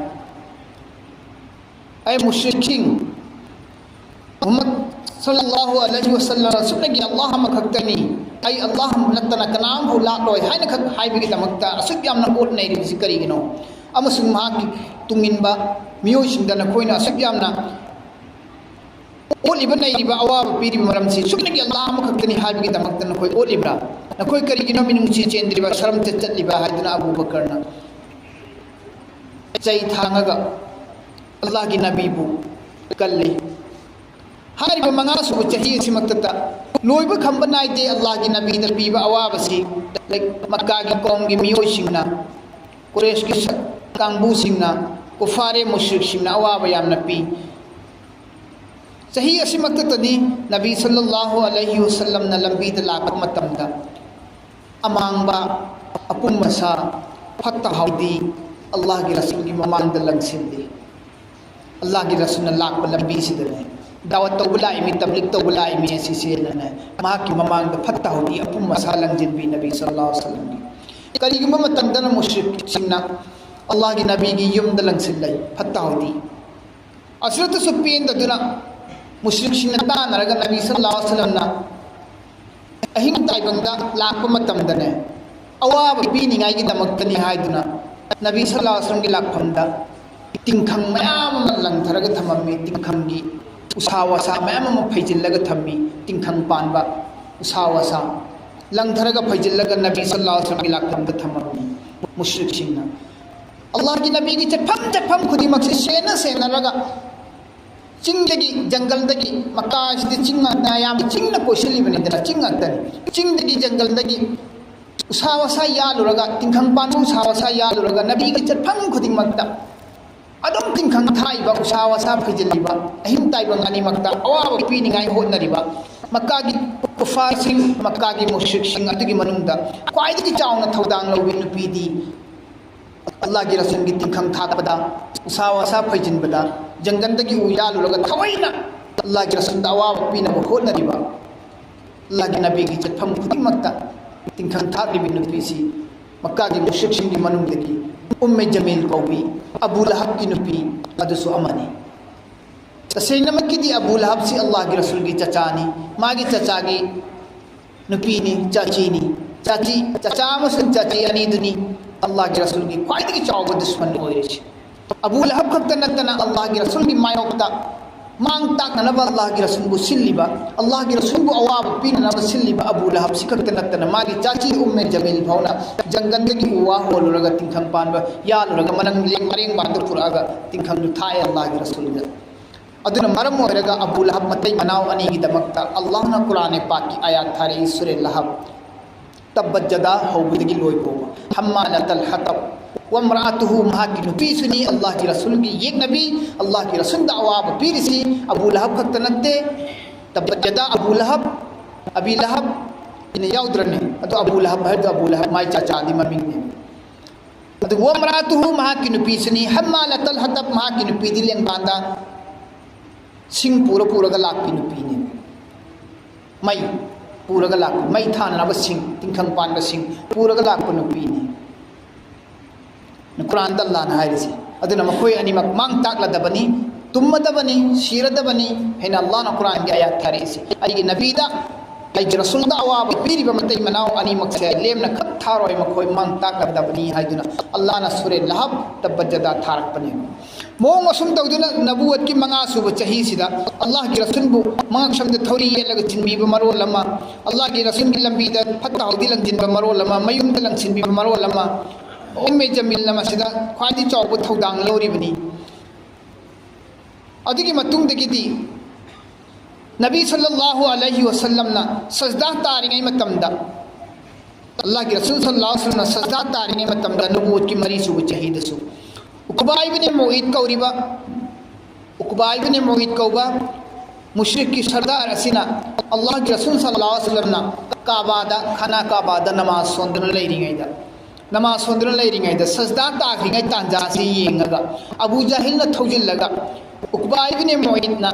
ꯑꯩ ꯃꯨꯁ꯭ꯔꯤꯛꯁꯤꯡ, ꯃꯨꯍꯝꯃꯗ ꯁꯜꯂꯜꯂꯥꯍꯨ ꯑꯂꯩꯍꯤ ꯋꯁꯜꯂꯝ ꯑꯁꯨꯛꯅꯒꯤ ꯑꯜꯂꯥꯍ ꯑꯃꯈꯛꯇꯅꯤ, ꯑꯩ ꯑꯜꯂꯥꯍ ꯅꯠꯇꯅ ꯀꯅꯥꯝꯐꯥꯎ ꯂꯥꯠꯂꯣꯏ ꯍꯥꯏꯅ ꯈꯛ ꯍꯥꯏꯕꯒꯤꯗꯃꯛꯇ ꯑꯁꯨꯛ ꯌꯥꯝꯅ ꯑꯣꯠ ꯅꯩꯔꯤꯕꯁꯤ ꯀꯔꯤꯒꯤꯅꯣ? ꯑꯃꯁꯨꯡ ꯃꯍꯥꯛꯀꯤ ꯇꯨꯡꯏꯟꯕ ꯃꯤꯑꯣꯏꯁꯤꯡꯗ ꯅꯈꯣꯏꯅ ꯑꯁꯨꯛ ꯌꯥꯝꯅ ꯑꯣꯠꯂꯤꯕ ꯅꯩꯔꯤꯕ ꯑꯋꯥꯕ ꯄꯤꯔꯤꯕ ꯃꯔꯝꯁꯤ ꯁꯨꯞꯅꯒꯤ ꯑꯜꯂꯥꯍ ꯑꯃꯈꯛꯇꯅꯤ ꯍꯥꯏꯕꯒꯤꯗꯃꯛꯇ ꯅꯈꯣꯏ ꯑꯣꯠꯂꯤꯕ꯭ꯔꯥ? ꯅꯈꯣꯏ ꯀꯔꯤꯒꯤꯅꯣ ꯃꯤꯅꯨꯡꯁꯤ ꯆꯦꯟꯗ꯭ꯔꯤꯕ, ꯁꯔꯝ ꯆꯠ ꯆꯠꯂꯤꯕ ꯍꯥꯏꯗꯨꯅ ꯑꯕꯨ ꯕꯀꯔꯅ ꯆꯩ ꯊꯥꯡꯉꯒ ꯑꯜꯂꯥꯍꯒꯤ ꯅꯕꯤꯕꯨ ꯀꯜꯂꯤ꯫ ꯍꯥꯏꯔꯤꯕ ꯃꯉꯥꯁꯨꯕ ꯆꯍꯤ ꯑꯁꯤꯃꯛꯇꯗ ꯂꯣꯏꯕ ꯈꯝꯕ ꯅꯥꯏꯗꯦ ꯑꯜꯂꯥꯍꯒꯤ ꯅꯕꯤꯗ ꯄꯤꯕ ꯑꯋꯥꯕꯁꯤ, ꯂꯥꯏꯛ, ꯃꯛꯀꯥꯒꯤ ꯀꯧꯝꯒꯤ ꯃꯤꯑꯣꯏꯁꯤꯡꯅ, ꯀꯨꯔꯦꯁꯀꯤ ꯁꯛ ꯀꯥꯡꯕꯨꯁꯤꯡꯅ, ꯀꯨꯐꯥꯔꯦ ꯃꯨꯁ꯭ꯔꯤꯛꯁꯤꯡꯅ ꯑꯋꯥꯕ ꯌꯥꯝꯅ ꯄꯤ꯫ ꯆꯍꯤ ꯑꯁꯤꯃꯛꯇꯗꯅꯤ ꯅꯕꯤ ꯁꯜꯂꯜꯂꯥꯍꯨ ꯑꯂꯩꯍꯤ ꯋꯁꯜꯂꯝꯅ ꯂꯝꯕꯤꯗ ꯂꯥꯛꯄ ꯃꯇꯝꯗ ꯑꯃꯥꯡꯕ, ꯑꯄꯨꯝ ꯑꯁꯥ, ꯐꯠꯇ ꯍꯥꯎꯗꯤ ꯑꯜꯂꯥꯍꯒꯤ ꯔꯁꯨꯜꯒꯤ ꯃꯃꯥꯡꯗ ꯂꯪꯁꯤꯜꯂꯤ꯫ ꯑꯜꯂꯥꯍꯒꯤ ꯔꯁꯨꯜꯅ ꯂꯥꯛꯄ ꯂꯝꯕꯤꯁꯤꯗꯅꯦ, ꯗꯥꯋꯠ ꯇꯧꯕ ꯂꯥꯛꯏꯃꯤ, ꯇꯕ꯭ꯂꯤꯛ ꯇꯧꯕ ꯂꯥꯛꯏꯃꯤ ꯑꯁꯤꯁꯦꯅꯅꯦ, ꯃꯍꯥꯛꯀꯤ ꯃꯃꯥꯡꯗ ꯐꯠꯇ ꯍꯥꯎꯗꯤ ꯑꯄꯨꯝ ꯑꯁꯥ ꯂꯪꯁꯤꯟꯕꯤ ꯅꯕꯤ ꯁꯜꯂꯜꯂꯥꯍꯨ ꯑꯂꯩꯍꯤ ꯋꯁꯜꯂꯝꯒꯤ꯫ ꯀꯔꯤꯒꯨꯝꯕ ꯃꯇꯝꯗꯅ ꯃꯨꯁ꯭ꯔꯤꯛꯁꯤꯡꯅ ꯑꯜꯂꯥꯍꯒꯤ ꯅꯕꯤꯒꯤ ꯌꯨꯝꯗ ꯂꯪꯁꯤꯜꯂꯛꯏ ꯐꯠꯇ ꯍꯥꯎꯗꯤ꯫ ꯑꯁꯤꯗꯁꯨ ꯄꯦꯟꯗꯗꯨꯅ ꯃꯨꯁ꯭ꯔꯤꯛꯁꯤꯡꯅ ꯇꯥꯟꯅꯔꯒ ꯅꯕꯤ ꯁꯜꯂꯜꯂꯥꯍꯨ ꯑꯂꯩꯍꯤ ꯋꯁꯜꯂꯝꯅ ꯑꯍꯤꯡ ꯇꯥꯏꯕꯪꯗ ꯂꯥꯛꯄ ꯃꯇꯝꯗꯅꯦ, ꯑꯋꯥꯕ ꯄꯤꯅꯤꯡꯉꯥꯏꯒꯤꯗꯃꯛꯇꯅꯤ ꯍꯥꯏꯗꯨꯅ ꯅꯕꯤ ꯁꯜꯂꯜꯂꯥꯍꯨ ꯑꯂꯩꯍꯤ ꯋꯁꯜꯂꯝꯒꯤ ꯂꯥꯛꯐꯝꯗ ꯇꯤꯡꯈꯪ ꯃꯌꯥꯝ ꯑꯃ ꯂꯪꯊꯔꯒ ꯊꯝꯃꯝꯃꯤ꯫ ꯇꯤꯡꯈꯪꯒꯤ ꯎꯁꯥ ꯋꯥꯁꯥ ꯃꯌꯥꯝ ꯑꯃ ꯐꯩꯖꯤꯜꯂꯒ ꯊꯝꯃꯤ꯫ ꯇꯤꯡꯈꯪ ꯄꯥꯟꯕ ꯎꯁꯥ ꯋꯥꯁꯥ ꯂꯪꯊꯔꯒ ꯐꯩꯖꯤꯜꯂꯒ ꯅꯕꯤ ꯁꯜꯂꯜꯂꯥꯍꯨ ꯑꯂꯩꯍꯤ ꯋꯁꯜꯂꯝꯒꯤ ꯂꯥꯛꯐꯝꯗ ꯊꯝꯃꯝꯃꯤ ꯃꯨꯁ꯭ꯔꯤꯛꯁꯤꯡꯅ꯫ ꯑꯜꯂꯥꯍꯒꯤ ꯅꯕꯤꯒꯤ ꯆꯠꯐꯝ ꯆꯠꯐꯝ ꯈꯨꯗꯤꯡꯃꯛꯁꯤ ꯁꯦꯟꯅ ꯁꯦꯟꯅꯔꯒ ꯆꯤꯡꯗꯒꯤ, ꯖꯪꯒꯜꯗꯒꯤ, ꯃꯛꯀꯥ ꯑꯁꯤꯗꯤ ꯆꯤꯡ ꯉꯥꯛꯇ, ꯑꯌꯥꯝꯕ ꯆꯤꯡꯅ ꯀꯣꯏꯁꯤꯜꯂꯤꯕꯅꯤꯗꯅ, ꯆꯤꯡ ꯉꯥꯛꯇꯅꯤ꯫ ꯆꯤꯡꯗꯒꯤ, ꯖꯪꯒꯜꯗꯒꯤ ꯎꯁꯥ ꯋꯥꯁꯥ ꯌꯥꯜꯂꯨꯔꯒ, ꯇꯤꯡꯈꯪ ꯄꯥꯟꯕ ꯎꯁꯥ ꯋꯥꯁꯥ ꯌꯥꯜꯂꯨꯔꯒ, ꯅꯕꯤꯒꯤ ꯆꯠꯐꯝ ꯈꯨꯗꯤꯡꯃꯛꯇ ꯑꯗꯨꯝ ꯇꯤꯡꯈꯪ ꯊꯥꯛꯏꯕ, ꯎꯁꯥ ꯋꯥꯁꯥ ꯐꯩꯖꯤꯜꯂꯤꯕ, ꯑꯍꯤꯡ ꯇꯥꯏꯕꯪ ꯑꯅꯤꯃꯛꯇ ꯑꯋꯥꯕ ꯄꯤꯅꯤꯡꯉꯥꯏ ꯍꯣꯠꯅꯔꯤꯕ ꯃꯛꯀꯥꯒꯤ ꯀꯨꯐꯥꯔꯁꯤꯡ, ꯃꯛꯀꯥꯒꯤ ꯃꯨꯁ꯭ꯔꯤꯛꯁꯤꯡ ꯑꯗꯨꯒꯤ ꯃꯅꯨꯡꯗ ꯈ꯭ꯋꯥꯏꯗꯒꯤ ꯆꯥꯎꯅ ꯊꯧꯗꯥꯡ ꯂꯧꯕꯤ ꯅꯨꯄꯤꯗꯤ ꯑꯜꯂꯥꯍꯒꯤ ꯔꯁꯨꯜꯒꯤ ꯇꯤꯡꯈꯪ ꯊꯥꯛꯄꯗ, ꯎꯁꯥ ꯋꯥꯁꯥ ꯐꯩꯖꯤꯟꯕꯗ, ꯖꯪꯒꯜꯗꯒꯤ ꯎ ꯌꯥꯜꯂꯨꯔꯒ ꯊꯑꯣꯏꯅ ꯑꯜꯂꯥꯍꯒꯤ ꯔꯁꯨꯜꯗ ꯑꯋꯥꯕ ꯄꯤꯅꯕ ꯍꯣꯠꯅꯔꯤꯕ, ꯑꯜꯂꯥꯍꯒꯤ ꯅꯕꯤꯒꯤ ꯆꯠꯐꯝ ꯈꯨꯗꯤꯡꯃꯛꯇ ꯇꯤꯡꯈꯪ ꯊꯥꯛꯂꯤꯕꯤ ꯅꯨꯄꯤꯁꯤ ꯃꯛꯀꯥꯒꯤ ꯃꯨꯁ꯭ꯔꯤꯛꯁꯤꯡꯒꯤ ꯃꯅꯨꯡꯗꯒꯤ ꯎꯝꯃꯦ ꯖꯃꯤꯜ ꯀꯧꯕꯤ ꯑꯕꯨ ꯂꯍꯕꯀꯤ ꯅꯨꯄꯤ ꯑꯗꯨꯁꯨ ꯑꯃꯅꯤ꯫ ꯇꯁꯦꯡꯅꯃꯛꯀꯤꯗꯤ ꯑꯕꯨ ꯂꯍꯕꯁꯤ ꯑꯜꯂꯥꯍꯒꯤ ꯔꯁꯨꯜꯒꯤ ꯆꯆꯥꯅꯤ꯫ ꯃꯥꯒꯤ ꯆꯆꯥꯒꯤ ꯅꯨꯄꯤꯅꯤ, ꯆꯥꯆꯤꯅꯤ꯫ ꯆꯥꯆꯤ, ꯆꯆꯥ ꯑꯃꯁꯨꯡ ꯆꯥꯆꯤ ꯑꯅꯤꯗꯨꯅꯤ ꯑꯜꯂꯥꯍꯒꯤ ꯔꯁꯨꯜꯒꯤ ꯈ꯭ꯋꯥꯏꯗꯒꯤ ꯆꯥꯎꯕ ꯗꯨꯁꯃꯟ ꯑꯣꯏꯔꯤꯁꯤ꯫ ꯑꯕꯨ ꯂꯍꯕ ꯈꯛꯇ ꯅꯠꯇꯅ ꯑꯜꯂꯥꯍꯒꯤ ꯔꯁꯨꯜꯒꯤ ꯃꯥꯌꯣꯛꯇ ꯃꯥꯡ ꯇꯥꯛꯅꯅꯕ ꯑꯜꯂꯥꯍꯒꯤ ꯔꯁꯨꯜꯕꯨ ꯁꯤꯜꯂꯤꯕ, ꯑꯜꯂꯥꯍꯒꯤ ꯔꯁꯨꯜꯕꯨ ꯑꯋꯥꯕ ꯄꯤꯅꯅꯕ ꯁꯤꯜꯂꯤꯕ ꯑꯕꯨ ꯂꯍꯕꯁꯤ ꯈꯛꯇ ꯅꯠꯇꯅ ꯃꯥꯒꯤ ꯆꯥꯆꯤ ꯎꯝꯃꯦ ꯖꯃꯤꯜ ꯐꯥꯎꯅ ꯖꯪꯒꯜꯗꯒꯤ ꯎ ꯋꯥ ꯍꯣꯜꯂꯨꯔꯒ ꯇꯤꯡꯈꯪ ꯄꯥꯟꯕ ꯌꯥꯜꯂꯨꯔꯒ ꯃꯅꯪ ꯂꯦꯡ ꯃꯔꯦꯡ ꯃꯥꯟꯗ ꯄꯨꯔꯛꯑꯒ ꯇꯤꯡꯈꯪꯗꯨ ꯊꯥꯛꯑꯦ ꯑꯜꯂꯥꯍꯒꯤ ꯔꯁꯨꯜꯗ꯫ ꯑꯗꯨꯅ ꯃꯔꯝ ꯑꯣꯏꯔꯒ ꯑꯕꯨ ꯂꯍꯕ ꯃꯇꯩ ꯃꯅꯥꯎ ꯑꯅꯤꯒꯤꯗꯃꯛꯇ ꯑꯜꯂꯥꯍꯅ ꯀꯨꯔꯥꯟ ꯄꯥꯛꯀꯤ ꯑꯥꯌꯥꯠ ꯊꯥꯔꯛꯏ, ꯁꯨꯔꯦ ꯂꯍꯕ, ꯇꯕꯠ ꯌꯗꯥ ꯍꯧꯕꯗꯒꯤ ꯂꯣꯏ ꯐꯥꯎꯕ꯫ ꯍꯝꯃꯥꯂꯥꯇꯜ ꯍꯇꯕ ꯋꯝꯔꯥꯑꯇꯨꯍꯨ, ꯃꯍꯥꯛꯀꯤ ꯅꯨꯄꯤꯁꯨꯅꯤ ꯑꯜꯂꯥꯍꯒꯤ ꯔꯁꯨꯜꯒꯤ ꯌꯦꯛꯅꯕꯤ, ꯑꯜꯂꯥꯍꯒꯤ ꯔꯁꯨꯜꯗ ꯑꯋꯥꯕ ꯄꯤꯔꯤꯁꯤ ꯑꯕꯨ ꯂꯍꯕ ꯈꯛꯇ ꯅꯠꯇꯦ꯫ ꯇꯕꯠ ꯌꯗꯥ ꯑꯕꯨ ꯂꯍꯕ, ꯑꯕꯤ ꯂꯍꯕ ꯏꯅ ꯌꯥꯎꯗ꯭ꯔꯅꯤ꯫ ꯑꯗꯣ ꯑꯕꯨ ꯂꯍꯕ ꯍꯥꯏꯗꯣ ꯑꯕꯨ ꯂꯍꯕ ꯃꯥꯏ ꯆꯥꯆꯥꯗꯤ ꯃꯃꯤꯡꯅꯦ꯫ ꯑꯗꯨꯒ ꯋꯝꯔꯥꯑꯇꯨꯍꯨ, ꯃꯍꯥꯛꯀꯤ ꯅꯨꯄꯤꯁꯨꯅꯤ꯫ ꯍꯝꯃꯥꯂꯥꯇꯜ ꯍꯇꯕ, ꯃꯍꯥꯛꯀꯤ ꯅꯨꯄꯤꯗꯤ ꯂꯦꯡꯕꯥꯟꯗ ꯁꯤꯡ ꯄꯨꯔ ꯄꯨꯔꯒ ꯂꯥꯛꯄꯤ ꯅꯨꯄꯤꯅꯤ꯫ ꯃꯩ ꯄꯨꯔꯒ ꯂꯥꯛꯄ, ꯃꯩ ꯊꯥꯅꯅꯕ ꯁꯤꯡ, ꯇꯤꯡꯈꯪ ꯄꯥꯟꯕ ꯁꯤꯡ ꯄꯨꯔꯒ ꯂꯥꯛꯄ ꯅꯨꯄꯤꯅꯤ꯫ ꯀꯨꯔꯥꯟꯗ ꯑꯜꯂꯥꯍꯅ ꯍꯥꯏꯔꯤꯁꯤ꯫ ꯑꯗꯨꯅ ꯃꯈꯣꯏ ꯑꯅꯤꯃꯛ ꯃꯥꯡ ꯇꯥꯛꯂꯗꯕꯅꯤ, ꯇꯨꯝꯃꯗꯕꯅꯤ, ꯁꯤꯔꯗꯕꯅꯤ ꯍꯥꯏꯅ ꯑꯜꯂꯥꯍꯅ ꯀꯨꯔꯥꯟꯒꯤ ꯑꯥꯌꯥꯠ ꯊꯥꯔꯛꯏꯁꯤ꯫ ꯑꯩꯒꯤ ꯅꯕꯤꯗ, ꯑꯩꯒꯤ ꯔꯁꯨꯜꯗ ꯑꯋꯥꯕ ꯄꯤꯔꯤꯕ ꯃꯇꯩ ꯃꯅꯥꯎ ꯑꯅꯤꯃꯛꯁꯦ ꯂꯦꯝꯅ ꯈꯛ ꯊꯥꯔꯣꯏ, ꯃꯈꯣꯏ ꯃꯥꯡ ꯇꯥꯛꯂꯗꯕꯅꯤ ꯍꯥꯏꯗꯨꯅ ꯑꯜꯂꯥꯍꯅ ꯁꯨꯔꯦ ꯂꯍꯕ, ꯇꯕꯠ ꯌꯗꯥ ꯊꯥꯔꯛꯄꯅꯦ꯫ ꯃꯑꯣꯡ ꯑꯁꯨꯝ ꯇꯧꯗꯨꯅ ꯅꯕꯨꯋꯠꯀꯤ ꯃꯉꯥ ꯁꯨꯕ ꯆꯍꯤꯁꯤꯗ ꯑꯜꯂꯥꯍꯒꯤ ꯔꯁꯨꯜꯕꯨ ꯃꯉꯛꯁꯝꯗ ꯊꯧꯔꯤ ꯌꯦꯠꯂꯒ ꯆꯤꯟꯕꯤꯕ ꯃꯔꯣꯜ ꯑꯃ, ꯑꯜꯂꯥꯍꯒꯤ ꯔꯁꯨꯜꯒꯤ ꯂꯝꯕꯤꯗ ꯐꯠꯇ ꯍꯥꯎꯗꯤ ꯂꯪꯁꯤꯟꯕ ꯃꯔꯣꯜ ꯑꯃ, ꯃꯌꯨꯝꯗ ꯂꯪꯁꯤꯟꯕꯤꯕ ꯃꯔꯣꯜ ꯑꯃ, ꯎꯝꯃꯦ ꯖꯃꯤꯜꯅ ꯃꯁꯤꯗ ꯈ꯭ꯋꯥꯏꯗꯒꯤ ꯆꯥꯎꯕ ꯊꯧꯗꯥꯡ ꯂꯧꯔꯤꯕꯅꯤ꯫ ꯑꯗꯨꯒꯤ ꯃꯇꯨꯡꯗꯒꯤꯗꯤ ꯅꯕꯤ ꯁꯜꯂꯜꯂꯥꯍꯨ ꯑꯂꯩꯍꯤ ꯋꯁꯜꯂꯝꯅ ꯁꯖꯗꯥ ꯇꯥꯔꯤꯉꯩ ꯃꯇꯝꯗ, ꯑꯜꯂꯥꯍꯒꯤ ꯔꯁꯨꯜ ꯁꯜꯂꯜꯂꯥꯍꯨ ꯑꯂꯩꯍꯤ ꯋꯁꯜꯂꯝꯅ ꯁꯖꯗꯥ ꯇꯥꯔꯤꯉꯩ ꯃꯇꯝꯗ ꯅꯕꯨꯋꯠꯀꯤ ꯃꯔꯤ ꯁꯨꯕ ꯆꯍꯤꯗꯁꯨ ꯎꯛꯕꯥ ꯏꯕꯅꯦ ꯃꯨꯏꯠ ꯀꯧꯔꯤꯕ, ꯎꯛꯕꯥ ꯏꯕꯅꯦ ꯃꯨꯏꯠ ꯀꯧꯕ ꯃꯨꯁ꯭ꯔꯤꯛꯀꯤ ꯁꯔꯗꯥꯔ ꯑꯁꯤꯅ ꯑꯜꯂꯥꯍꯒꯤ ꯔꯁꯨꯜ ꯁꯜꯂꯜꯂꯥꯍꯨ ꯑꯂꯩꯍꯤ ꯋꯥꯁꯜꯂꯝꯅ ꯀꯥꯕꯥꯗ, ꯈꯥꯅꯥ ꯀꯥꯕꯥꯗ ꯅꯃꯥꯖ ꯁꯣꯟꯗꯨꯅ ꯂꯩꯔꯤꯉꯩꯗ, ꯅꯃꯥꯖ ꯁꯣꯟꯗꯨꯅ ꯂꯩꯔꯤꯉꯩꯗ, ꯁꯖꯗꯥ ꯇꯥꯈ꯭ꯔꯤꯉꯩ ꯇꯥꯟꯖꯥ ꯑꯁꯤ ꯌꯦꯡꯉꯒ ꯑꯕꯨ ꯖꯥꯍꯤꯜꯅ ꯊꯧꯖꯤꯜꯂꯒ, ꯎꯛꯕꯥ ꯏꯕꯅꯦ ꯃꯣꯏꯠꯅ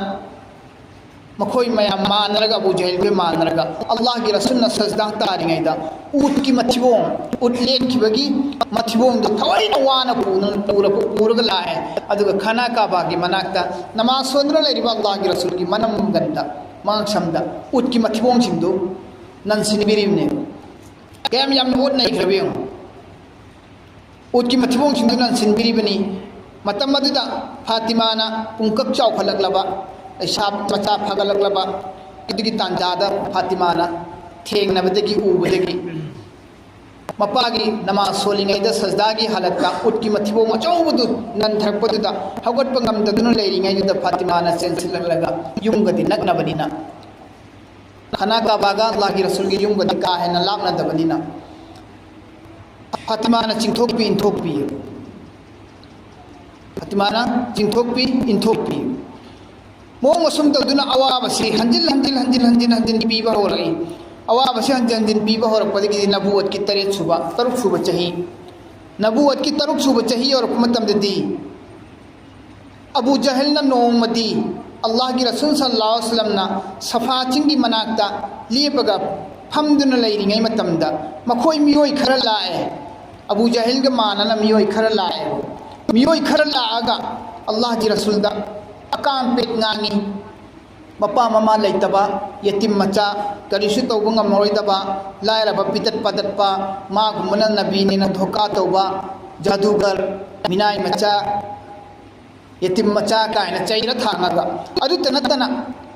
ꯃꯈꯣꯏ ꯃꯌꯥꯝ ꯃꯥꯟꯅꯔꯒ, ꯑꯕꯨ ꯖꯍꯤꯜꯈꯣꯏ ꯃꯥꯟꯅꯔꯒ, ꯑꯜꯂꯥꯍꯒꯤ ꯔꯁꯨꯜꯅ ꯁꯖꯗꯥ ꯇꯥꯔꯤꯉꯩꯗ ꯎꯠꯀꯤ ꯃꯊꯤꯕꯣꯡ, ꯎꯠ ꯂꯦꯟꯈꯤꯕꯒꯤ ꯃꯊꯤꯕꯣꯡꯗꯨ ꯊꯑꯣꯏꯅ ꯋꯥꯅ ꯄꯨꯅ-, ꯄꯨꯔꯒ, ꯄꯨꯔꯒ ꯂꯥꯛꯑꯦ꯫ ꯑꯗꯨꯒ ꯈꯥꯅꯥ ꯀꯥꯕꯥꯒꯤ ꯃꯅꯥꯛꯇ ꯅꯃꯥꯖ ꯁꯣꯟꯗꯨꯅ ꯂꯩꯔꯤꯕ ꯑꯜꯂꯥꯍꯒꯤ ꯔꯁꯨꯜꯒꯤ ꯃꯅꯝꯒꯟꯗ, ꯃꯉꯛꯁꯝꯗ ꯎꯠꯀꯤ ꯃꯊꯤꯕꯣꯡꯁꯤꯡꯗꯨ ꯅꯟꯁꯤꯟꯕꯤꯔꯤꯕꯅꯦꯕ꯫ ꯀꯌꯥꯝ ꯌꯥꯝꯅ ꯑꯣꯠ ꯅꯩꯈ꯭ꯔꯕ ꯌꯦꯡꯉꯨ꯫ ꯎꯠꯀꯤ ꯃꯊꯤꯕꯣꯡꯁꯤꯡꯗꯨ ꯅꯟꯁꯤꯟꯕꯤꯔꯤꯕꯅꯤ꯫ ꯃꯇꯝ ꯑꯗꯨꯗ ꯐꯥꯇꯤꯃꯥꯅ ꯄꯨꯡꯀꯛ ꯆꯥꯎꯈꯠꯂꯛꯂꯕ, ꯂꯩꯁꯥ ꯃꯆꯥ ꯐꯒꯠꯂꯛꯂꯕ, ꯑꯗꯨꯒꯤ ꯇꯥꯟꯖꯥꯗ ꯐꯥꯇꯤꯃꯥꯅ ꯊꯦꯡꯅꯕꯗꯒꯤ, ꯎꯕꯗꯒꯤ, ꯃꯄꯥꯒꯤ ꯅꯃꯥꯖ ꯁꯣꯜꯂꯤꯉꯩꯗ ꯁꯖꯗꯥꯒꯤ ꯍꯥꯂꯠꯇ ꯎꯠꯀꯤ ꯃꯊꯤꯕꯣꯡ ꯑꯆꯧꯕꯗꯨ ꯅꯟꯊꯔꯛꯄꯗꯨꯗ ꯍꯧꯒꯠꯄ ꯉꯝꯗꯗꯨꯅ ꯂꯩꯔꯤꯉꯩꯗꯨꯗ ꯐꯥꯇꯤꯃꯥꯅ ꯆꯦꯟꯁꯤꯜꯂꯛꯂꯒ ꯌꯨꯝꯒꯗꯤ ꯅꯛꯅꯕꯅꯤꯅ, ꯈꯥꯅꯥ ꯀꯥꯕꯥꯒ ꯑꯜꯂꯥꯍꯒꯤ ꯔꯁꯨꯜꯒꯤ ꯌꯨꯝꯒꯗꯤ ꯀꯥ ꯍꯦꯟꯅ ꯂꯥꯞꯅꯗꯕꯅꯤꯅ, ꯐꯥꯇꯤꯃꯥꯅ ꯆꯤꯡꯊꯣꯛꯄꯤ ꯏꯟꯊꯣꯛꯄꯤ꯫ ꯐꯥꯇꯤꯃꯥꯅ ꯆꯤꯡꯊꯣꯛꯄꯤ ꯏꯟꯊꯣꯛꯄꯤ꯫ ꯃꯑꯣꯡ ꯑꯁꯨꯝ ꯇꯧꯗꯨꯅ ꯑꯋꯥꯕꯁꯤ ꯍꯟꯖꯤꯟ ꯍꯟꯖꯤꯟ, ꯍꯟꯖꯤꯟ ꯍꯟꯖꯤꯟ, ꯍꯟꯖꯤꯟ ꯄꯤꯕ ꯍꯧꯔꯛꯏ꯫ ꯑꯋꯥꯕꯁꯤ ꯍꯟꯖꯤꯟ ꯍꯟꯖꯤꯟ ꯄꯤꯕ ꯍꯧꯔꯛꯄꯗꯒꯤꯗꯤ ꯅꯕꯨꯋꯠꯀꯤ ꯇꯔꯦꯠ ꯁꯨꯕ, ꯇꯔꯨꯛ ꯁꯨꯕ ꯆꯍꯤ, ꯅꯕꯨꯋꯠꯀꯤ ꯇꯔꯨꯛ ꯁꯨꯕ ꯆꯍꯤ ꯌꯧꯔꯛꯄ ꯃꯇꯝꯗꯗꯤ, ꯑꯕꯨ ꯖꯍꯜꯅ ꯅꯣꯡꯃꯗꯤ ꯑꯜꯂꯥꯍꯒꯤ ꯔꯁꯨꯜ ꯁꯜꯂꯜꯂꯥꯍꯨ ꯑꯂꯩꯍꯤ ꯋꯥꯁꯜꯂꯝꯅ ꯁꯐꯥ ꯆꯤꯡꯒꯤ ꯃꯅꯥꯛꯇ ꯂꯦꯞꯄꯒ ꯐꯝꯗꯨꯅ ꯂꯩꯔꯤꯉꯩ ꯃꯇꯝꯗ, ꯃꯈꯣꯏ ꯃꯤꯑꯣꯏ ꯈꯔ ꯂꯥꯛꯑꯦ꯫ ꯑꯕꯨ ꯖꯍꯜꯒ ꯃꯥꯟꯅꯅ ꯃꯤꯑꯣꯏ ꯈꯔ ꯂꯥꯛꯑꯦ꯫ ꯃꯤꯑꯣꯏ ꯈꯔ ꯂꯥꯛꯑꯒ ꯑꯜꯂꯥꯍꯒꯤ ꯔꯁꯨꯜꯗ ꯑꯀꯥꯝ ꯄꯦꯠ ꯉꯥꯡꯉꯤ꯫ ꯃꯄꯥ ꯃꯃꯥ ꯂꯩꯇꯕ, ꯌꯦꯇꯤꯝ ꯃꯆꯥ, ꯀꯔꯤꯁꯨ ꯇꯧꯕ ꯉꯝꯃꯔꯣꯏꯗꯕ, ꯂꯥꯏꯔꯕ, ꯄꯤꯇꯠ ꯄꯥꯗꯠꯄ, ꯃꯥꯒꯨꯝꯕꯅ ꯅꯕꯤꯅꯦꯅ ꯙꯣꯀꯥ ꯇꯧꯕ, ꯖꯥꯗꯨꯒꯔ, ꯃꯤꯅꯥꯏ ꯃꯆꯥ, ꯌꯦꯇꯤꯝ ꯃꯆꯥ ꯀꯥꯏꯅ ꯆꯩꯔ ꯊꯥꯡꯉꯒ, ꯑꯗꯨꯇ ꯅꯠꯇꯅ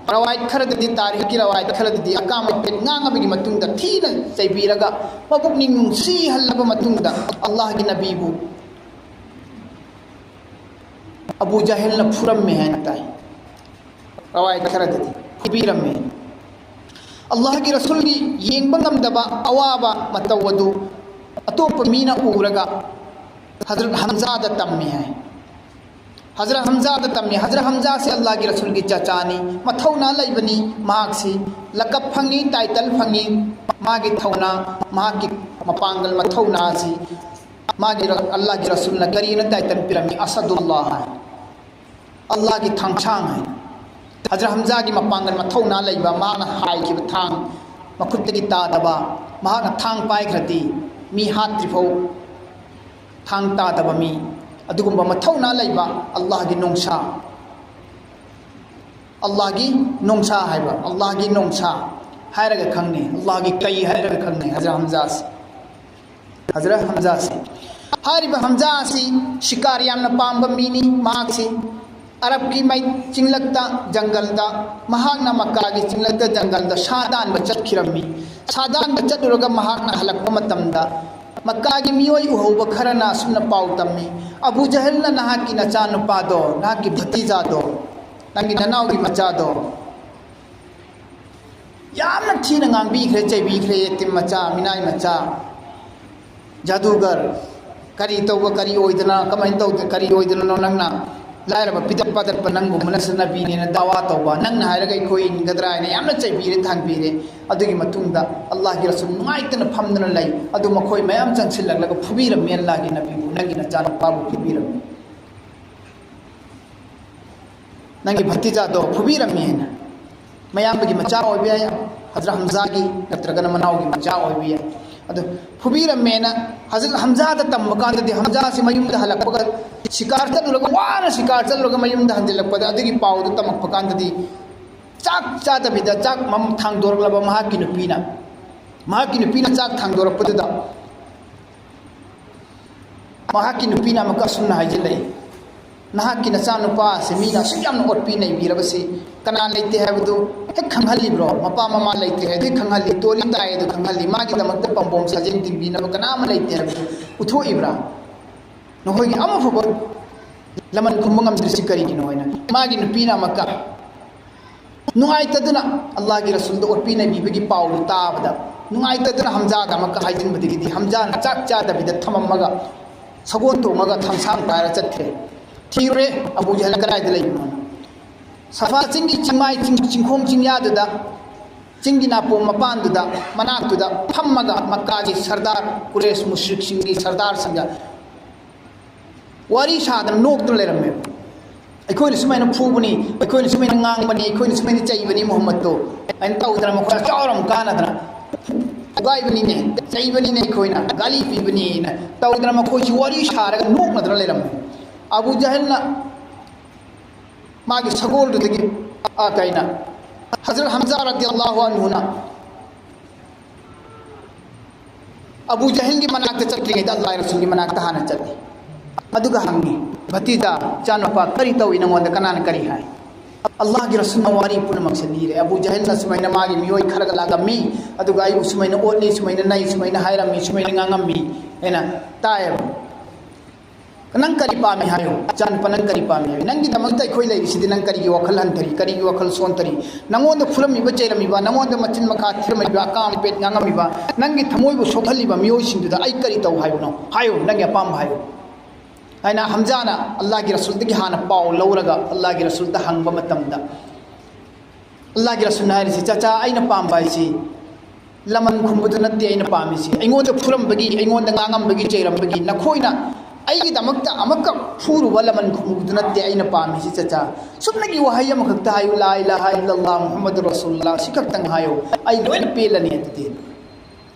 ꯔꯋꯥꯌꯠ ꯈꯔꯗꯗꯤ, ꯇꯥꯔꯤꯈꯀꯤ ꯔꯋꯥꯌꯠ ꯈꯔꯗꯗꯤ ꯑꯀꯥꯝ ꯑꯄꯦꯠ ꯉꯥꯡꯉꯕꯒꯤ ꯃꯇꯨꯡꯗ, ꯊꯤꯅ ꯆꯩꯕꯤꯔꯒ, ꯃꯄꯨꯛꯅꯤꯡ ꯅꯨꯡꯁꯤꯍꯜꯂꯕ ꯃꯇꯨꯡꯗ ꯑꯜꯂꯥꯍꯒꯤ ꯅꯕꯤꯕꯨ ꯑꯕꯨ ꯖꯍꯜꯅ ꯐꯨꯔꯝꯃꯦ ꯍꯥꯏꯅ ꯇꯥꯏ꯫ ꯔꯋꯥꯌꯠ ꯈꯔꯗꯗꯤ ꯐꯨꯕꯤꯔꯝꯃꯦ꯫ ꯑꯜꯂꯥꯍꯒꯤ ꯔꯁꯨꯜꯒꯤ ꯌꯦꯡꯕ ꯉꯝꯗꯕ ꯑꯋꯥꯕ ꯃꯇꯧ ꯑꯗꯨ ꯑꯇꯣꯞꯄ ꯃꯤꯅ ꯎꯔꯒ ꯍꯖꯔꯠ ꯍꯝꯖꯥꯗ ꯇꯝꯃꯤ ꯍꯥꯏ꯫ ꯍꯖꯔꯠ ꯍꯝꯖꯥꯗ ꯇꯝꯃꯤ꯫ ꯍꯖꯔꯠ ꯍꯝꯖꯥꯁꯤ ꯑꯜꯂꯥꯍꯒꯤ ꯔꯁꯨꯜꯒꯤ ꯆꯆꯥꯅꯤ, ꯃꯊꯧꯅꯥ ꯂꯩꯕꯅꯤ꯫ ꯃꯍꯥꯛꯁꯤ ꯂꯀꯞ ꯐꯪꯉꯤ, ꯇꯥꯏꯇꯜ ꯐꯪꯉꯤ꯫ ꯃꯥꯒꯤ ꯊꯧꯅꯥ, ꯃꯍꯥꯛꯀꯤ ꯃꯄꯥꯡꯒꯜ, ꯃꯊꯧꯅꯥꯁꯤ ꯃꯥꯒꯤ ꯔ-, ꯑꯜꯂꯥꯍꯒꯤ ꯔꯁꯨꯜꯅ ꯀꯔꯤꯅ ꯇꯥꯏꯇꯜ ꯄꯤꯔꯝꯃꯤ? ꯑꯁꯗꯨꯜꯂꯥꯍ ꯍꯥꯏ, ꯑꯜꯂꯥꯍꯒꯤ ꯊꯥꯡꯁꯥꯡ ꯍꯥꯏ꯫ ꯍꯖꯔꯠ ꯍꯝꯖꯥꯒꯤ ꯃꯄꯥꯡꯒꯜ, ꯃꯊꯧꯅꯥ ꯂꯩꯕ, ꯃꯥꯅ ꯍꯥꯏꯈꯤꯕ ꯊꯥꯡ ꯃꯈꯨꯠꯇꯒꯤ ꯇꯥꯗꯕ, ꯃꯍꯥꯛꯅ ꯊꯥꯡ ꯄꯥꯏꯈ꯭ꯔꯗꯤ ꯃꯤ ꯍꯥꯠꯇ꯭ꯔꯤꯐꯥꯎ ꯊꯥꯡ ꯇꯥꯗꯕ ꯃꯤ, ꯑꯗꯨꯒꯨꯝꯕ ꯃꯊꯧꯅꯥ ꯂꯩꯕ ꯑꯜꯂꯥꯍꯒꯤ ꯅꯣꯡꯁꯥ, ꯑꯜꯂꯥꯍꯒꯤ ꯅꯣꯡꯁꯥ ꯍꯥꯏꯕ, ꯑꯜꯂꯥꯍꯒꯤ ꯅꯣꯡꯁꯥ ꯍꯥꯏꯔꯒ ꯈꯪꯅꯩ, ꯑꯜꯂꯥꯍꯒꯤ ꯀꯩ ꯍꯥꯏꯔꯒ ꯈꯪꯅꯩ ꯍꯖꯔꯠ ꯍꯝꯖꯥꯁꯤ꯫ ꯍꯖꯔꯠ ꯍꯝꯖꯥꯁꯤ, ꯍꯥꯏꯔꯤꯕ ꯍꯝꯖꯥ ꯑꯁꯤ ꯁꯤꯀꯥꯔ ꯌꯥꯝꯅ ꯄꯥꯝꯕ ꯃꯤꯅꯤ꯫ ꯃꯍꯥꯛꯁꯤ ꯑꯔꯕꯀꯤ ꯃꯩ ꯆꯤꯡꯂꯛꯇ, ꯖꯪꯒꯜꯗ, ꯃꯍꯥꯛꯅ ꯃꯛꯀꯥꯒꯤ ꯆꯤꯡꯂꯛꯇ, ꯖꯪꯒꯜꯗ ꯁꯥ ꯇꯥꯟꯕ ꯆꯠꯈꯤꯔꯝꯃꯤ꯫ ꯁꯥ ꯇꯥꯟꯕ ꯆꯠꯂꯨꯔꯒ ꯃꯍꯥꯛꯅ ꯍꯜꯂꯛꯄ ꯃꯇꯝꯗ ꯃꯛꯀꯥꯒꯤ ꯃꯤꯑꯣꯏ ꯎꯍꯧꯕ ꯈꯔꯅ ꯑꯁꯨꯝꯅ ꯄꯥꯎ ꯇꯝꯃꯤ, "ꯑꯕꯨ ꯖꯍꯜꯅ ꯅꯍꯥꯛꯀꯤ ꯅꯆꯥꯅꯨꯄꯥꯗꯣ, ꯅꯍꯥꯛꯀꯤ ꯚꯇꯤꯖꯥꯗꯣ, ꯅꯪꯒꯤ ꯅꯅꯥꯎꯒꯤ ꯃꯆꯥꯗꯣ ꯌꯥꯝꯅ ꯊꯤꯅ ꯉꯥꯡꯕꯤꯈ꯭ꯔꯦ, ꯆꯩꯕꯤꯈ꯭ꯔꯦ, ꯌꯦꯇꯤꯝ ꯃꯆꯥ, ꯃꯤꯅꯥꯏ ꯃꯆꯥ, ꯖꯥꯗꯨꯒꯔ, ꯀꯔꯤ ꯇꯧꯕ, ꯀꯔꯤ ꯑꯣꯏꯗꯅ, ꯀꯃꯥꯏꯅ ꯇꯧꯗ, ꯀꯔꯤ ꯑꯣꯏꯗꯅꯅꯣ ꯅꯪꯅ ꯂꯥꯏꯔꯕ ꯄꯤꯗꯛ ꯄꯥꯗꯛꯄ ꯅꯪꯒꯨꯝꯕꯅꯁꯨ ꯅꯕꯤꯅꯦꯅ ꯗꯥꯋꯥ ꯇꯧꯕ, ꯅꯪꯅ ꯍꯥꯏꯔꯒ ꯑꯩꯈꯣꯏ ꯏꯟꯒꯗ꯭ꯔꯥ?" ꯍꯥꯏꯅ ꯌꯥꯝꯅ ꯆꯩꯕꯤꯔꯦ, ꯊꯥꯡꯕꯤꯔꯦ꯫ ꯑꯗꯨꯒꯤ ꯃꯇꯨꯡꯗ ꯑꯜꯂꯥꯍꯒꯤ ꯔꯁꯨꯜ ꯅꯨꯡꯉꯥꯏꯇꯅ ꯐꯝꯗꯨꯅ ꯂꯩ꯫ ꯑꯗꯨ ꯃꯈꯣꯏ ꯃꯌꯥꯝ ꯆꯪꯁꯤꯜꯂꯛꯂꯒ ꯐꯨꯕꯤꯔꯝꯃꯤ, "ꯑꯜꯂꯥꯍꯒꯤ ꯅꯕꯤꯕꯨ, ꯅꯪꯒꯤ ꯅꯆꯥꯅꯨꯄꯥꯕꯨ ꯐꯨꯕꯤꯔꯝꯃꯤ"꯫ ꯅꯪꯒꯤ ꯚꯇꯤꯖꯥꯗꯣ ꯐꯨꯕꯤꯔꯝꯃꯤ ꯍꯥꯏꯅ꯫ ꯃꯌꯥꯝꯕꯒꯤ ꯃꯆꯥ ꯑꯣꯏꯕ ꯌꯥꯏ, ꯍꯖꯔꯠ ꯍꯝꯖꯥꯒꯤ ꯅꯠꯇ꯭ꯔꯒꯅ ꯃꯅꯥꯎꯒꯤ ꯃꯆꯥ ꯑꯣꯏꯕ ꯌꯥꯏ꯫ ꯑꯗꯨ ꯐꯨꯕꯤꯔꯝꯃꯦꯅ ꯍꯖꯔꯠ ꯍꯝꯖꯥꯗ ꯇꯝꯕ ꯀꯥꯟꯗꯗꯤ, ꯍꯝꯖꯥꯁꯤ ꯃꯌꯨꯝꯗ ꯍꯜꯂꯛꯄꯒ, ꯁꯤꯀꯥꯔ ꯆꯠꯂꯨꯔꯒ, ꯋꯥꯅ ꯁꯤꯀꯥꯔ ꯆꯠꯂꯨꯔꯒ ꯃꯌꯨꯝꯗ ꯍꯟꯖꯤꯜꯂꯛꯄꯗ, ꯑꯗꯨꯒꯤ ꯄꯥꯎꯗꯨ ꯇꯝꯃꯛꯄ ꯀꯥꯟꯗꯗꯤ ꯆꯥꯛ ꯆꯥꯗꯕꯤꯗ ꯆꯥꯛ ꯃꯝ-, ꯊꯥꯡꯗꯣꯔꯛꯂꯕ ꯃꯍꯥꯛꯀꯤ ꯅꯨꯄꯤꯅ, ꯃꯍꯥꯛꯀꯤ ꯅꯨꯄꯤꯅ ꯆꯥꯛ ꯊꯥꯡꯗꯣꯔꯛꯄꯗꯨꯗ ꯃꯍꯥꯛꯀꯤ ꯅꯨꯄꯤꯅ ꯑꯃꯨꯛꯀ ꯑꯁꯨꯝꯅ ꯍꯥꯏꯖꯤꯜꯂꯛꯏ, "ꯅꯍꯥꯛꯀꯤ ꯅꯆꯥꯅꯨꯄꯥ ꯑꯁꯤ ꯃꯤꯅ ꯑꯁꯨꯛ ꯌꯥꯝꯅ ꯑꯣꯠꯄꯤ ꯅꯩꯕꯤꯔꯕꯁꯤ ꯀꯅꯥ ꯂꯩꯇꯦ ꯍꯥꯏꯕꯗꯨ ꯍꯦꯛ ꯈꯪꯍꯜꯂꯤꯕ꯭ꯔꯣ? ꯃꯄꯥ ꯃꯃꯥ ꯂꯩꯇꯦ ꯍꯥꯏꯕꯗꯨ ꯈꯪꯍꯜꯂꯤ, ꯇꯣꯂꯤ ꯇꯥꯏ ꯑꯗꯨ ꯈꯪꯍꯜꯂꯤ, ꯃꯥꯒꯤꯗꯃꯛꯇ ꯄꯥꯝꯕꯣꯝ ꯁꯥꯖꯦꯜ ꯇꯤꯡꯕꯤꯅꯕ ꯀꯅꯥ ꯑꯃ ꯂꯩꯇꯦ ꯍꯥꯏꯕꯗꯨ ꯎꯠꯊꯣꯛꯏꯕ꯭ꯔꯥ? ꯅꯈꯣꯏꯒꯤ ꯑꯃꯐꯥꯎꯕ ꯂꯃꯟ ꯈꯨꯝꯕ ꯉꯝꯗ꯭ꯔꯤꯁꯤ ꯀꯔꯤꯒꯤꯅꯣ?" ꯍꯥꯏꯅ ꯃꯥꯒꯤ ꯅꯨꯄꯤꯅ ꯑꯃꯨꯛꯀ ꯅꯨꯡꯉꯥꯏꯇꯗꯨꯅ ꯑꯜꯂꯥꯍꯒꯤ ꯔꯁꯨꯜꯗ ꯑꯣꯠꯄꯤ ꯅꯩꯕꯤꯕꯒꯤ ꯄꯥꯎꯗꯨ ꯇꯥꯕꯗ, ꯅꯨꯡꯉꯥꯏꯇꯗꯨꯅ ꯍꯝꯖꯥꯗ ꯑꯃꯨꯛꯀ ꯍꯥꯏꯖꯤꯟꯕꯗꯒꯤꯗꯤ ꯍꯝꯖꯥꯅ ꯆꯥꯛ ꯆꯥꯗꯕꯤꯗ ꯊꯝꯃꯝꯃꯒ ꯁꯒꯣꯜ ꯇꯣꯡꯉꯒ ꯊꯥꯡꯁꯥꯡ ꯄꯥꯏꯔ ꯆꯠꯈ꯭ꯔꯦ꯫ ꯊꯤꯔꯨꯔꯦ, ꯑꯕꯨ ꯖꯍꯜ ꯀꯗꯥꯏꯗ ꯂꯩꯕꯅꯣ? ꯁꯐꯥ ꯆꯤꯡꯒꯤ ꯆꯤꯡꯃꯥꯏ, ꯆꯤꯡ, ꯆꯤꯡꯈꯣꯡ ꯆꯤꯡꯌꯥꯗꯨꯗ, ꯆꯤꯡꯒꯤ ꯅꯥꯄꯣꯝ ꯃꯄꯥꯟꯗꯨꯗ, ꯃꯅꯥꯛꯇꯨꯗ ꯐꯝꯃꯒ ꯃꯛꯀꯥꯒꯤ ꯁꯔꯗꯥꯔ, ꯀꯨꯔꯦꯁ ꯃꯨꯁ꯭ꯔꯤꯛꯁꯤꯡꯒꯤ ꯁꯔꯗꯥꯔꯁꯤꯡꯒ ꯋꯥꯔꯤ ꯁꯥꯗꯅ ꯅꯣꯛꯇꯅ ꯂꯩꯔꯝꯃꯦꯕ꯫ "ꯑꯩꯈꯣꯏꯅ ꯁꯨꯃꯥꯏꯅ ꯐꯨꯕꯅꯤ, ꯑꯩꯈꯣꯏꯅ ꯁꯨꯃꯥꯏꯅ ꯉꯥꯡꯕꯅꯤ, ꯑꯩꯈꯣꯏꯅ ꯁꯨꯃꯥꯏꯅ ꯆꯩꯕꯅꯤ ꯃꯨꯍꯝꯃꯗꯇꯣ" ꯍꯥꯏꯅ ꯇꯧꯗꯅ, ꯃꯈꯣꯏ ꯑꯆꯥꯎꯔꯝ ꯀꯥꯟꯅꯗꯅ, "ꯐꯨꯒꯥꯏꯕꯅꯤꯅꯦ, ꯆꯩꯕꯅꯤꯅꯦ, ꯑꯩꯈꯣꯏꯅ ꯒꯥꯂꯤ ꯄꯤꯕꯅꯤꯅ" ꯇꯧꯗꯅ ꯃꯈꯣꯏꯁꯤ ꯋꯥꯔꯤ ꯁꯥꯔꯒ ꯅꯣꯛꯅꯗꯅ ꯂꯩꯔꯝꯃꯦ꯫ ꯑꯕꯨ ꯖꯍꯜꯅ ꯃꯥꯒꯤ ꯁꯒꯣꯜꯗꯨꯗꯒꯤ, ꯑ, ꯀꯩꯅ, ꯍꯖꯔꯠ ꯍꯝꯖꯥ ꯔꯗꯤꯌꯜꯂꯥꯍꯨ ꯑꯟꯍꯨꯅ ꯑꯕꯨ ꯖꯍꯜꯒꯤ ꯃꯅꯥꯛꯇ ꯆꯠꯇ꯭ꯔꯤꯉꯩꯗ ꯑꯜꯂꯥꯍ ꯔꯁꯨꯜꯒꯤ ꯃꯅꯥꯛꯇ ꯍꯥꯟꯅ ꯆꯠꯂꯤ꯫ ꯑꯗꯨꯒ ꯍꯪꯉꯤ, "ꯚꯇꯤꯖꯥ, ꯏꯆꯥꯅꯨꯄꯥ, ꯀꯔꯤ ꯇꯧꯏ? ꯅꯉꯣꯟꯗ ꯀꯅꯥꯅ ꯀꯔꯤ ꯍꯥꯏ?" ꯑꯜꯂꯥꯍꯒꯤ ꯔꯁꯨꯜꯅ ꯋꯥꯔꯤ ꯄꯨꯝꯅꯃꯛꯁꯦ ꯂꯤꯔꯦ꯫ ꯑꯕꯨ ꯖꯍꯜꯅ ꯁꯨꯃꯥꯏꯅ ꯃꯥꯒꯤ ꯃꯤꯑꯣꯏ ꯈꯔꯒ ꯂꯥꯛꯂꯝꯃꯤ, ꯑꯗꯨꯒ ꯑꯩꯕꯨ ꯁꯨꯃꯥꯏꯅ ꯑꯣꯠꯂꯤ, ꯁꯨꯃꯥꯏꯅ ꯅꯩ, ꯁꯨꯃꯥꯏꯅ ꯍꯥꯏꯔꯝꯃꯤ, ꯁꯨꯃꯥꯏꯅ ꯉꯥꯡꯉꯝꯃꯤ ꯍꯥꯏꯅ ꯇꯥꯏꯌꯦꯕ꯫ "ꯅꯪ ꯀꯔꯤ ꯄꯥꯝꯃꯤ ꯍꯥꯏꯌꯨ? ꯏꯆꯥꯅꯨꯄꯥ, ꯅꯪ ꯀꯔꯤ ꯄꯥꯝꯃꯤ ꯍꯥꯏꯌꯨ? ꯅꯪꯒꯤꯗꯃꯛꯇ ꯑꯩꯈꯣꯏ ꯂꯩꯔꯤꯁꯤꯗꯤ ꯅꯪ ꯀꯔꯤꯒꯤ ꯋꯥꯈꯜ ꯍꯟꯊꯔꯤ? ꯀꯔꯤꯒꯤ ꯋꯥꯈꯜ ꯁꯣꯟꯊꯔꯤ? ꯅꯉꯣꯟꯗ ꯐꯨꯔꯝꯃꯤꯕ, ꯆꯩꯔꯝꯃꯤꯕ, ꯅꯉꯣꯟꯗ ꯃꯆꯤꯟ ꯃꯈꯥ ꯊꯤꯔꯝꯃꯤꯕ, ꯑꯀꯥꯝ ꯑꯄꯦꯠ ꯉꯥꯡꯉꯝꯃꯤꯕ, ꯅꯪꯒꯤ ꯊꯃꯣꯏꯕꯨ ꯁꯣꯛꯍꯜꯂꯤꯕ ꯃꯤꯑꯣꯏꯁꯤꯡꯗꯨꯗ ꯑꯩ ꯀꯔꯤ ꯇꯧ ꯍꯥꯏꯕꯅꯣ? ꯍꯥꯏꯌꯨ, ꯅꯪꯒꯤ ꯑꯄꯥꯝꯕ ꯍꯥꯏꯌꯨ" ꯍꯥꯏꯅ ꯍꯝꯖꯥꯅ ꯑꯜꯂꯥꯍꯒꯤ ꯔꯁꯨꯜꯗꯒꯤ ꯍꯥꯟꯅ ꯄꯥꯎ ꯂꯧꯔꯒ ꯑꯜꯂꯥꯍꯒꯤ ꯔꯁꯨꯜꯗ ꯍꯪꯕ ꯃꯇꯝꯗ, ꯑꯜꯂꯥꯍꯒꯤ ꯔꯁꯨꯜꯅ ꯍꯥꯏꯔꯤꯁꯤ, "ꯆꯆꯥ, ꯑꯩꯅ ꯄꯥꯝꯕ ꯍꯥꯏꯁꯤ ꯂꯃꯟ ꯈꯨꯝꯕꯗꯨ ꯅꯠꯇꯦ ꯑꯩꯅ ꯄꯥꯝꯃꯤꯁꯤ꯫ ꯑꯩꯉꯣꯟꯗ ꯐꯨꯔꯝꯕꯒꯤ, ꯑꯩꯉꯣꯟꯗ ꯉꯥꯡꯉꯝꯕꯒꯤ, ꯆꯩꯔꯝꯕꯒꯤ ꯅꯈꯣꯏꯅ ꯑꯩꯒꯤꯗꯃꯛꯇ ꯑꯃꯨꯛꯀ ꯐꯨꯔꯨꯕ ꯂꯃꯟ ꯈꯨꯝꯕꯗꯨ ꯅꯠꯇꯦ ꯑꯩꯅ ꯄꯥꯝꯃꯤꯁꯤ, ꯆꯆꯥ꯫ ꯁꯨꯞꯅꯒꯤ ꯋꯥꯍꯩ ꯑꯃꯈꯛꯇ ꯍꯥꯏꯌꯨ, ꯂꯥ ꯏꯂꯥꯍ ꯏꯜꯂꯜꯂꯥꯍ ꯃꯨꯍꯝꯃꯗꯨ ꯔꯁꯨꯜꯂꯥꯍ, ꯁꯤ ꯈꯛꯇꯪ ꯍꯥꯏꯌꯨ, ꯑꯩ ꯂꯣꯏꯅ ꯄꯦꯜꯂꯅꯤ ꯑꯗꯨꯗꯤ꯫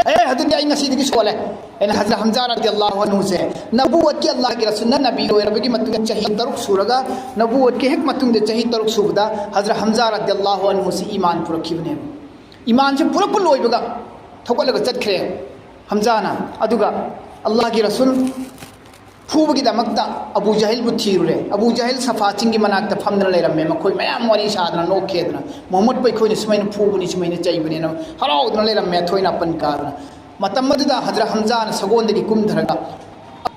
ꯑꯦ, ꯑꯗꯨꯗꯤ ꯑꯩ ꯉꯁꯤꯗꯒꯤ ꯁꯣꯜꯂꯦ" ꯍꯥꯏꯅ ꯍꯖꯔꯠ ꯍꯝꯖꯥ ꯔꯗꯤꯌꯜꯂꯥꯍꯨ ꯑꯟꯍꯨꯁꯦ, ꯅꯕꯨꯋꯠꯀꯤ, ꯑꯜꯂꯥꯍꯒꯤ ꯔꯁꯨꯜꯅ ꯅꯕꯤ ꯑꯣꯏꯔꯕꯒꯤ ꯃꯇꯨꯡꯗ ꯆꯍꯤ ꯇꯔꯨꯛ ꯁꯨꯔꯒ, ꯅꯕꯨꯋꯠꯀꯤ ꯍꯦꯛ ꯃꯇꯨꯡꯗ ꯆꯍꯤ ꯇꯔꯨꯛ ꯁꯨꯕꯗ ꯍꯖꯔꯠ ꯍꯝꯖꯥ ꯔꯗꯤꯌꯜꯂꯥꯍꯨ ꯑꯟꯍꯨꯁꯤ ꯏꯃꯥꯟ ꯄꯨꯔꯛꯈꯤꯕꯅꯦꯕ꯫ ꯏꯃꯥꯟꯁꯦ ꯄꯨꯔꯛꯄ ꯂꯣꯏꯕꯒ ꯊꯧꯒꯠꯂꯒ ꯆꯠꯈ꯭ꯔꯦ ꯍꯝꯖꯥꯅ꯫ ꯑꯗꯨꯒ ꯑꯜꯂꯥꯍꯒꯤ ꯔꯁꯨꯜ ꯐꯨꯕꯒꯤꯗꯃꯛꯇ ꯑꯕꯨ ꯖꯍꯜꯕꯨ ꯊꯤꯔꯨꯔꯦ꯫ ꯑꯕꯨ ꯖꯍꯜ ꯁꯐꯥ ꯆꯤꯡꯒꯤ ꯃꯅꯥꯛꯇ ꯐꯝꯗꯅ ꯂꯩꯔꯝꯃꯦ꯫ ꯃꯈꯣꯏ ꯃꯌꯥꯝ ꯋꯥꯔꯤ ꯁꯥꯗꯅ ꯅꯣꯛꯈꯤꯗꯅ, "ꯃꯨꯍꯝꯃꯗꯄꯨ ꯑꯩꯈꯣꯏꯅ ꯁꯨꯃꯥꯏꯅ ꯐꯨꯕꯅꯤ, ꯁꯨꯃꯥꯏꯅ ꯆꯩꯕꯅꯤꯅ" ꯍꯔꯥꯎꯗꯅ ꯂꯩꯔꯝꯃꯦ, ꯑꯊꯣꯏꯅ ꯑꯄꯟ ꯀꯥꯗꯅ꯫ ꯃꯇꯝ ꯑꯗꯨꯗ ꯍꯖꯔꯠ ꯍꯝꯖꯥꯅ ꯁꯒꯣꯜꯗꯒꯤ ꯀꯨꯝꯊꯔꯒ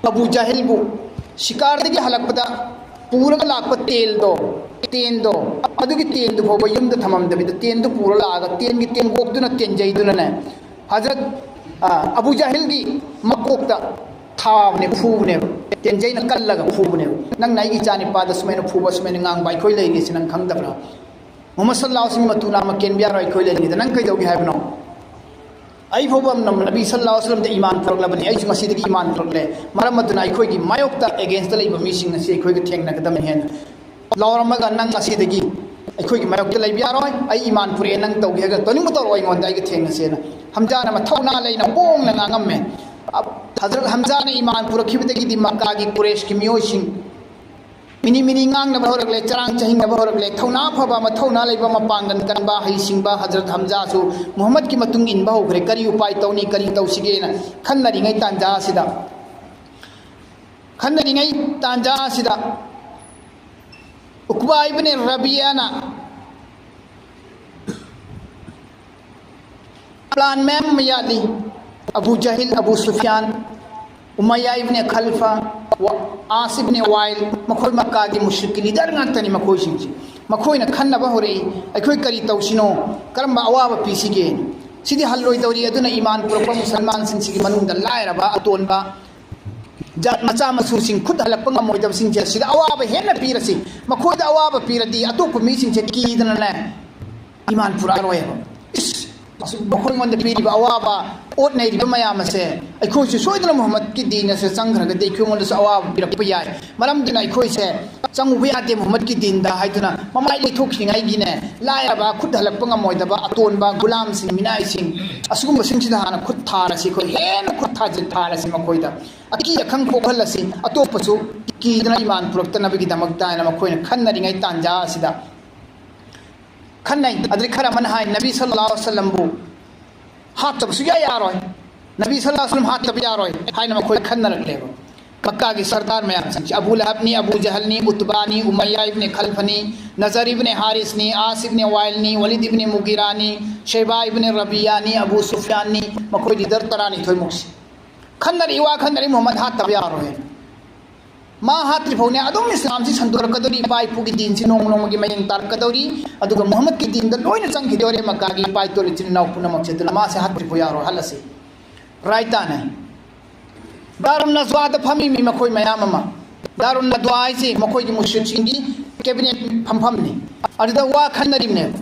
ꯑꯕꯨ ꯖꯍꯜꯕꯨ ꯁꯤꯀꯥꯔꯗꯒꯤ ꯍꯜꯂꯛꯄꯗ ꯄꯨꯔꯒ ꯂꯥꯛꯄ ꯇꯦꯜꯗꯣ, ꯇꯦꯟꯗꯣ, ꯑꯗꯨꯒꯤ ꯇꯦꯟꯗꯨ ꯐꯥꯎꯕ ꯌꯨꯝꯗ ꯊꯝꯃꯝꯗꯕꯤꯗ, ꯇꯦꯟꯗꯨ ꯄꯨꯔ ꯂꯥꯛꯑꯒ ꯇꯦꯟꯒꯤ ꯇꯦꯡꯀꯣꯛꯇꯨꯅ, ꯇꯦꯟꯖꯩꯗꯨꯅꯅꯦ, ꯍꯖꯔꯠ, ꯑ, ꯑꯕꯨ ꯖꯍꯜꯒꯤ ꯃꯀꯣꯛꯇ ꯊꯥꯕꯅꯦ, ꯐꯨꯕꯅꯦꯕ, ꯇꯦꯟꯖꯩꯅ ꯀꯜꯂꯒ ꯐꯨꯕꯅꯦꯕ꯫ ꯅꯪꯅ ꯑꯩꯒꯤ ꯏꯆꯥ ꯅꯤꯄꯥꯗ ꯁꯨꯃꯥꯏꯅ ꯐꯨꯕ, ꯁꯨꯃꯥꯏꯅ ꯉꯥꯡꯕ ꯑꯩꯈꯣꯏ ꯂꯩꯔꯤꯁꯦ ꯅꯪ ꯈꯪꯗꯕ꯭ꯔꯥ? ꯃꯨꯍꯝꯃꯗ ꯁꯜꯂꯥꯍꯨ ꯑꯂꯩꯍꯤ ꯋꯥꯁꯂꯝꯒꯤ ꯃꯇꯨ ꯅꯥꯝꯃ ꯀꯦꯟꯕ ꯌꯥꯔꯣꯏ ꯑꯩꯈꯣꯏ ꯂꯩꯔꯤꯉꯩꯗ꯫ ꯅꯪ ꯀꯩꯗꯧꯒꯦ ꯍꯥꯏꯕꯅꯣ? ꯑꯩ ꯐꯥꯎꯕ ꯅꯝ-, ꯅꯕꯤ ꯁꯜꯂꯥꯍꯨ ꯑꯂꯩꯍꯤ ꯋꯥꯁꯂꯝꯗ ꯏꯃꯥꯟ ꯄꯨꯔꯛꯂꯕꯅꯤ, ꯑꯩꯁꯨ ꯃꯁꯤꯗꯒꯤ ꯏꯃꯥꯟ ꯄꯨꯔꯛꯂꯦ꯫ ꯃꯔꯝ ꯑꯗꯨꯅ ꯑꯩꯈꯣꯏꯒꯤ ꯃꯥꯌꯣꯛꯇ, against ꯂꯩꯕ ꯃꯤꯁꯤꯡ ꯑꯁꯤ ꯑꯩꯈꯣꯏꯒ ꯊꯦꯡꯅꯒꯗꯕꯅꯤ ꯍꯥꯏꯅ ꯂꯥꯎꯔꯝꯃꯒ, ꯅꯪ ꯉꯁꯤꯗꯒꯤ ꯑꯩꯈꯣꯏꯒꯤ ꯃꯥꯌꯣꯛꯇ ꯂꯩꯕ ꯌꯥꯔꯣꯏ, ꯑꯩ ꯏꯃꯥꯟ ꯄꯨꯔꯛꯑꯦ, ꯅꯪ ꯇꯧꯒꯦ ꯍꯥꯏꯔꯒ ꯇꯧꯅꯤꯡꯕ ꯇꯧꯔꯣ, ꯑꯩꯉꯣꯟꯗ ꯑꯩꯒ ꯊꯦꯡꯅꯁꯦꯅ ꯍꯝꯖꯥꯅ ꯃꯊꯧꯅꯥ ꯂꯩꯅ ꯄꯣꯡꯅ ꯉꯥꯡꯉꯝꯃꯦ꯫ ꯍꯖꯔꯠ ꯍꯝꯖꯥꯅ ꯏꯃꯥꯟ ꯄꯨꯔꯛꯈꯤꯕꯗꯒꯤꯗꯤ ꯃꯛꯀꯥꯒꯤ ꯀꯨꯔꯦꯁꯀꯤ ꯃꯤꯑꯣꯏꯁꯤꯡ ꯃꯤꯅꯤ ꯃꯤꯅꯤ ꯉꯥꯡꯅꯕ ꯍꯧꯔꯛꯂꯦ, ꯆꯔꯥꯡ ꯆꯍꯤꯡꯅꯕ ꯍꯧꯔꯛꯂꯦ꯫ ꯊꯧꯅꯥ ꯐꯕ, ꯃꯊꯧꯅꯥ ꯂꯩꯕ, ꯃꯄꯥꯡꯒꯜ ꯀꯟꯕ, ꯍꯩꯁꯤꯡꯕ ꯍꯖꯔꯠ ꯍꯝꯖꯥꯁꯨ ꯃꯨꯍꯝꯃꯗꯀꯤ ꯃꯇꯨꯡ ꯏꯟꯕ ꯍꯧꯈ꯭ꯔꯦ꯫ ꯀꯔꯤ ꯎꯄꯥꯏ ꯇꯧꯅꯤ, ꯀꯔꯤ ꯇꯧꯁꯤꯒꯦꯅ ꯈꯟꯅꯔꯤꯉꯩ ꯇꯥꯟꯖꯥ ꯑꯁꯤꯗ, ꯈꯟꯅꯔꯤꯉꯩ ꯇꯥꯟꯖꯥ ꯑꯁꯤꯗ ꯎꯛꯕꯥ ꯏꯕꯅꯦ ꯔꯕꯤꯌꯥꯅ plan ꯃꯌꯥꯝ ꯑꯃ ꯌꯥꯠꯂꯤ꯫ ꯑꯕꯨ ꯖꯍꯤꯜ, ꯑꯕꯨ ꯁꯨꯐꯤꯌꯥꯟ, ꯎꯃꯩꯌꯥ ꯏꯕꯅꯦ ꯈꯜꯐ, ꯋꯥ-, ꯑꯥꯁ ꯏꯕꯅꯦ ꯋꯥꯏꯜ, ꯃꯈꯣꯏ ꯃꯛꯀꯥꯒꯤ ꯃꯨꯁ꯭ꯔꯤꯛꯀꯤ leader ꯉꯥꯛꯇꯅꯤ ꯃꯈꯣꯏꯁꯤꯡꯁꯤ꯫ ꯃꯈꯣꯏꯅ ꯈꯟꯅꯕ ꯍꯧꯔꯛꯏ, "ꯑꯩꯈꯣꯏ ꯀꯔꯤ ꯇꯧꯁꯤꯅꯣ? ꯀꯔꯝꯕ ꯑꯋꯥꯕ ꯄꯤꯁꯤꯒꯦ?" ꯁꯤꯗꯤ ꯍꯜꯂꯣꯏꯗꯧꯔꯤ꯫ ꯑꯗꯨꯅ ꯏꯃꯥꯟ ꯄꯨꯔꯛꯄ ꯃꯨꯁꯜꯃꯥꯟꯁꯤꯡꯁꯤꯒꯤ ꯃꯅꯨꯡꯗ ꯂꯥꯏꯔꯕ, ꯑꯇꯣꯟꯕ, ꯖꯥꯠ ꯃꯆꯥ ꯃꯁꯨꯁꯤꯡ ꯈꯨꯠ ꯍꯜꯂꯛꯄ ꯉꯝꯃꯣꯏꯗꯕꯁꯤꯡꯁꯦ ꯁꯤꯗ ꯑꯋꯥꯕ ꯍꯦꯟꯅ ꯄꯤꯔꯁꯤ꯫ ꯃꯈꯣꯏꯗ ꯑꯋꯥꯕ ꯄꯤꯔꯗꯤ ꯑꯇꯣꯞꯄ ꯃꯤꯁꯤꯡꯁꯦ ꯀꯤꯗꯅꯅꯦ ꯏꯃꯥꯟ ꯄꯨꯔꯛꯑꯔꯣꯏꯕ꯫ ꯏꯁ, ꯑꯁꯨꯛ ꯃꯈꯣꯏꯉꯣꯟꯗ ꯄꯤꯔꯤꯕ ꯑꯋꯥꯕ, ꯑꯣꯠ ꯅꯩꯔꯤꯕ ꯃꯌꯥꯝ ꯑꯁꯦ ꯑꯩꯈꯣꯏꯁꯨ ꯁꯣꯏꯗꯅ ꯃꯨꯍꯝꯃꯗꯀꯤ ꯗꯤꯟ ꯑꯁꯦ ꯆꯪꯈ꯭ꯔꯒꯗꯤ ꯑꯩꯈꯣꯏꯉꯣꯟꯗꯁꯨ ꯑꯋꯥꯕ ꯄꯤꯔꯛꯄ ꯌꯥꯏ꯫ ꯃꯔꯝꯗꯨꯅ ꯑꯩꯈꯣꯏꯁꯦ ꯆꯪꯉꯨꯕ ꯌꯥꯗꯦ ꯃꯨꯍꯝꯃꯗꯀꯤ ꯗꯤꯟꯗ ꯍꯥꯏꯗꯨꯅ ꯃꯃꯥꯏ ꯂꯩꯊꯣꯛꯈꯤꯅꯤꯉꯥꯏꯒꯤꯅꯦ, ꯂꯥꯏꯔꯕ, ꯈꯨꯠ ꯍꯜꯂꯛꯄ ꯉꯝꯃꯣꯏꯗꯕ, ꯑꯇꯣꯟꯕ, ꯒꯨꯂꯥꯝꯁꯤꯡ, ꯃꯤꯅꯥꯏꯁꯤꯡ, ꯑꯁꯤꯒꯨꯝꯕꯁꯤꯡꯁꯤꯗ ꯍꯥꯟꯅ ꯈꯨꯠ ꯊꯥꯔꯁꯤ, ꯑꯩꯈꯣꯏ ꯍꯦꯟꯅ ꯈꯨꯠ ꯊꯥꯖꯤꯟ ꯊꯥꯔꯁꯤ ꯃꯈꯣꯏꯗ꯫ ꯑꯀꯤ ꯑꯈꯪ ꯄꯣꯛꯍꯜꯂꯁꯤ, ꯑꯇꯣꯞꯄꯁꯨ ꯀꯤꯗꯅ ꯏꯃꯥꯟ ꯄꯨꯔꯛꯇꯅꯕꯒꯤꯗꯃꯛꯇ ꯍꯥꯏꯅ ꯃꯈꯣꯏꯅ ꯈꯟꯅꯔꯤꯉꯩ ꯇꯥꯟꯖꯥ ꯑꯁꯤꯗ ꯈꯟꯅꯩ꯫ ꯑꯗꯨꯗꯩ ꯈꯔ ꯑꯃꯅ ꯍꯥꯏ, "ꯅꯕꯤ ꯁꯜꯂꯜꯂꯥꯍꯨ ꯑꯂꯩꯍꯤ ꯋꯥꯁꯜꯂꯝꯕꯨ ꯍꯥꯠꯇꯕ ꯁꯨꯡꯌꯥ ꯌꯥꯔꯣꯏ, ꯅꯕꯤ ꯁꯜꯂꯜꯂꯥꯍꯨ ꯑꯂꯩꯍꯤ ꯋꯥꯁꯜꯂꯝ ꯍꯥꯠꯇꯕ ꯌꯥꯔꯣꯏ" ꯍꯥꯏꯅ ꯃꯈꯣꯏ ꯈꯟꯅꯔꯛꯂꯦꯕ꯫ ꯃꯛꯀꯥꯒꯤ ꯁꯔꯗꯥꯔ ꯃꯌꯥꯝꯁꯤꯡꯁꯦ, ꯑꯕꯨ ꯂꯍꯕꯅꯤ, ꯑꯕꯨ ꯖꯍꯜꯅꯤ, ꯎꯠꯕꯥꯅꯤ, ꯎꯃꯩꯌꯥ ꯏꯕꯅꯦ ꯈꯜꯐꯅꯤ, ꯅꯖꯔ ꯏꯕꯅꯦ ꯍꯥꯔꯤꯁꯅꯤ, ꯑꯥꯁ ꯏꯕꯅꯦ ꯋꯥꯏꯜꯅꯤ, ꯋꯂꯤꯗ ꯏꯕꯅꯦ ꯃꯨꯒꯤꯔꯥꯅꯤ, ꯁꯦꯕꯥ ꯏꯕꯅꯦ ꯔꯕꯤꯌꯥꯅꯤ, ꯑꯕꯨ ꯁꯨꯐꯤꯌꯥꯟꯅꯤ, ꯃꯈꯣꯏ leader ꯇꯔꯥꯅꯤꯊꯣꯏꯃꯨꯛꯁꯦ ꯈꯟꯅꯔꯤ, ꯋꯥ ꯈꯟꯅꯔꯤ, ꯃꯨꯍꯝꯃꯗ ꯍꯥꯠꯇꯕ ꯌꯥꯔꯣꯏ꯫ ꯃꯥ ꯍꯥꯠꯇ꯭ꯔꯤ ꯐꯥꯎꯅꯦ ꯑꯗꯨꯝ ꯏꯁꯂꯥꯝꯁꯤ ꯁꯟꯗꯣꯔꯛꯀꯗꯧꯔꯤ, ꯏꯄꯥ ꯏꯄꯨꯒꯤ ꯗꯤꯟꯁꯤ ꯅꯣꯡꯃ ꯅꯣꯡꯃꯒꯤ ꯃꯌꯦꯡ ꯇꯥꯔꯛꯀꯗꯧꯔꯤ꯫ ꯑꯗꯨꯒ ꯃꯨꯍꯝꯃꯗꯀꯤ ꯗꯤꯟꯗ ꯂꯣꯏꯅ ꯆꯪꯈꯤꯗꯧꯔꯦ ꯃꯛꯀꯥꯒꯤ ꯏꯄꯥ ꯏꯇꯣꯜ ꯏꯆꯤꯟ ꯏꯅꯥꯎ ꯄꯨꯝꯅꯃꯛꯁꯦ꯫ ꯑꯗꯨꯅ ꯃꯥꯁꯦ ꯍꯥꯠꯇ꯭ꯔꯤ ꯐꯥꯎ ꯌꯥꯔꯣꯏ, ꯍꯜꯂꯁꯤ꯫ ꯔꯥꯏꯇꯥꯅꯦ꯫ ꯗꯥꯔꯨꯟ ꯅꯖ꯭ꯋꯥꯗ ꯐꯝꯃꯤ ꯃꯤ ꯃꯈꯣꯏ ꯃꯌꯥꯝ ꯑꯃ꯫ ꯗꯥꯔꯨꯟ ꯅꯗ꯭ꯋꯥ ꯍꯥꯏꯁꯦ ꯃꯈꯣꯏꯒꯤ ꯃꯨꯁ꯭ꯔꯤꯛꯁꯤꯡꯒꯤ ꯀꯦꯕꯤꯅꯦꯠ ꯐꯝꯐꯝꯅꯤ꯫ ꯑꯗꯨꯗ ꯋꯥ ꯈꯟꯅꯔꯤꯕꯅꯦꯕ꯫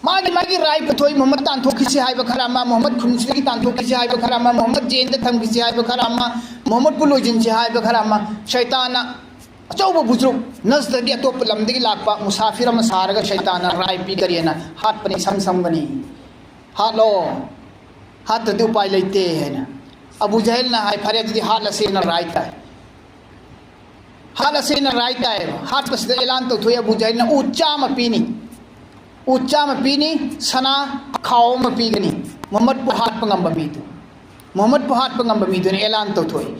ꯃꯥꯒꯤ ꯃꯥꯒꯤ ꯔꯥꯏ ꯄꯨꯊꯣꯛꯏ, ꯃꯨꯍꯝꯃꯗ ꯇꯥꯟꯊꯣꯛꯈꯤꯁꯤ ꯍꯥꯏꯕ ꯈꯔ ꯑꯃ, ꯃꯨꯍꯝꯃꯗ ꯈꯨꯟꯁꯤꯗꯒꯤ ꯇꯥꯟꯊꯣꯛꯈꯤꯁꯤ ꯍꯥꯏꯕ ꯈꯔ ꯑꯃ, ꯃꯨꯍꯝꯃꯗ ꯖꯦꯟꯗ ꯊꯝꯈꯤꯁꯤ ꯍꯥꯏꯕ ꯈꯔ ꯑꯃ, ꯃꯨꯍꯝꯃꯗꯄꯨ ꯂꯣꯏꯁꯤꯟꯁꯤ ꯍꯥꯏꯕ ꯈꯔ ꯑꯃ꯫ ꯁꯩꯇꯥꯟꯅ ꯑꯆꯧꯕ ꯕꯨꯖꯨꯔꯨꯛ ꯅꯖꯗꯒꯤ ꯑꯇꯣꯞꯄ ꯂꯝꯗꯒꯤ ꯂꯥꯛꯄ ꯃꯨꯁꯥꯐꯤꯔ ꯑꯃ ꯁꯥꯔꯒ ꯁꯩꯇꯥꯟꯅ ꯔꯥꯏ ꯄꯤꯈꯔꯦꯅ ꯍꯥꯠꯄꯅꯤ, ꯏꯁꯝ ꯁꯝꯒꯅꯤ꯫ ꯍꯥꯠꯂꯣ, ꯍꯥꯠꯇ꯭ꯔꯗꯤ ꯎꯄꯥꯏ ꯂꯩꯇꯦ ꯍꯥꯏꯅ꯫ ꯑꯕꯨ ꯖꯍꯜꯅ ꯍꯥꯏ, "ꯐꯔꯦ, ꯑꯗꯨꯗꯤ ꯍꯥꯠꯂꯁꯦꯅ" ꯔꯥꯏ ꯇꯥꯏ꯫ ꯍꯥꯠꯂꯁꯦꯅ ꯔꯥꯏ ꯇꯥꯏꯌꯦꯕ꯫ ꯍꯥꯠꯄꯁꯤꯗ ꯑꯦꯂꯥꯟ ꯇꯧꯊꯣꯛꯑꯦ ꯑꯕꯨ ꯖꯍꯜꯅ, "ꯎꯠ ꯆꯥꯝꯃ ꯄꯤꯅꯤ, ꯎꯠ ꯆꯥꯝꯃ ꯄꯤꯅꯤ, ꯁꯅꯥ ꯑꯈꯥꯎ ꯑꯃ ꯄꯤꯒꯅꯤ ꯃꯨꯍꯝꯃꯗꯄꯨ ꯍꯥꯠꯄ ꯉꯝꯕ ꯃꯤꯗꯨ, ꯃꯨꯍꯝꯃꯗꯄꯨ ꯍꯥꯠꯄ ꯉꯝꯕ ꯃꯤꯗꯨꯅ" ꯑꯦꯂꯥꯟ ꯇꯧꯊꯣꯛꯏ꯫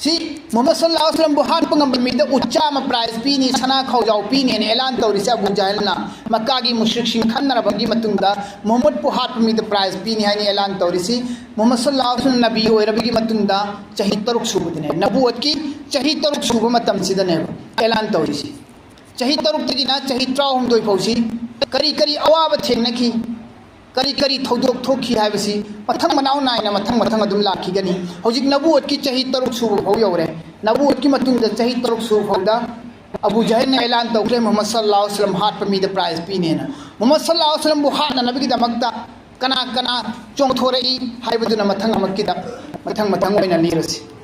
ꯁꯤ ꯃꯨꯍꯝꯃꯗ ꯁꯜꯂꯜꯂꯥꯍꯨ ꯑꯂꯩꯍꯤ ꯋꯁꯜꯂꯝꯕꯨ ꯍꯥꯠꯄ ꯉꯝꯕ ꯃꯤꯗ ꯎꯠ ꯆꯥꯝꯃ ꯄ꯭ꯔꯥꯏꯖ ꯄꯤꯅꯤ, ꯁꯅꯥ ꯈꯥꯎꯖꯥꯎ ꯄꯤꯅꯤꯅ ꯑꯦꯂꯥꯟ ꯇꯧꯔꯤꯁꯦ ꯑꯕꯨ ꯖꯍꯜꯅ꯫ ꯃꯛꯀꯥꯒꯤ ꯃꯨꯁ꯭ꯔꯤꯛꯁꯤꯡ ꯈꯟꯅꯔꯕꯒꯤ ꯃꯇꯨꯡꯗ ꯃꯨꯍꯝꯃꯗꯄꯨ ꯍꯥꯠꯄ ꯃꯤꯗ ꯄ꯭ꯔꯥꯏꯖ ꯄꯤꯅꯤ ꯍꯥꯏꯅ ꯑꯦꯂꯥꯟ ꯇꯧꯔꯤꯁꯤ ꯃꯨꯍꯝꯃꯗ ꯁꯜꯂꯜꯂꯥꯍꯨ ꯑꯂꯩꯍꯤ ꯋꯁꯜꯂꯝ ꯅꯕꯤ ꯑꯣꯏꯔꯕꯒꯤ ꯃꯇꯨꯡꯗ ꯆꯍꯤ ꯇꯔꯨꯛ ꯁꯨꯕꯗꯅꯦ꯫ ꯅꯕꯨꯋꯠꯀꯤ ꯆꯍꯤ ꯇꯔꯨꯛ ꯁꯨꯕ ꯃꯇꯝꯁꯤꯗꯅꯦꯕ ꯑꯦꯂꯥꯟ ꯇꯧꯔꯤꯁꯤ꯫ ꯆꯍꯤ ꯇꯔꯨꯛꯇꯒꯤꯅ ꯆꯍꯤ ꯇꯔꯥꯍꯨꯝꯗꯣꯏ ꯐꯥꯎꯁꯤ ꯀꯔꯤ ꯀꯔꯤ ꯑꯋꯥꯕ ꯊꯦꯡꯅꯈꯤ, ꯀꯔꯤ ꯀꯔꯤ ꯊꯧꯗꯣꯛ ꯊꯣꯛꯈꯤ ꯍꯥꯏꯕꯁꯤ ꯃꯊꯪ ꯃꯅꯥꯎ ꯅꯥꯏꯅ ꯃꯊꯪ ꯃꯊꯪ ꯑꯗꯨꯝ ꯂꯥꯛꯈꯤꯒꯅꯤ꯫ ꯍꯧꯖꯤꯛ ꯅꯕꯨꯋꯠꯀꯤ ꯆꯍꯤ ꯇꯔꯨꯛ ꯁꯨꯕ ꯐꯥꯎ ꯌꯧꯔꯦ꯫ ꯅꯕꯨꯋꯠꯀꯤ ꯃꯇꯨꯡꯗ ꯆꯍꯤ ꯇꯔꯨꯛ ꯁꯨꯕ ꯐꯥꯎꯗ ꯑꯕꯨ ꯖꯍꯜꯅ ꯑꯦꯂꯥꯟ ꯇꯧꯈ꯭ꯔꯦ, ꯃꯨꯍꯝꯃꯗ ꯁꯜꯂꯜꯂꯥꯍꯨ ꯑꯂꯩꯍꯤ ꯋꯁꯜꯂꯝ ꯍꯥꯠꯄ ꯃꯤꯗ ꯄ꯭ꯔꯥꯏꯖ ꯄꯤꯅꯦꯅ꯫ ꯃꯨꯍꯝꯃꯗ ꯁꯜꯂꯜꯂꯥꯍꯨ ꯑꯂꯩꯍꯤ ꯋꯁꯜꯂꯝꯕꯨ ꯍꯥꯠꯅꯅꯕꯒꯤꯗꯃꯛꯇ ꯀꯅꯥ ꯀꯅꯥ ꯆꯣꯡꯊꯣꯔꯛꯏ ꯍꯥꯏꯕꯗꯨꯅ ꯃꯊꯪ ꯑꯃꯛꯀꯤꯗ ꯃꯊꯪ ꯃꯊꯪ ꯑꯣꯏꯅ ꯂꯤꯔꯁꯤ꯫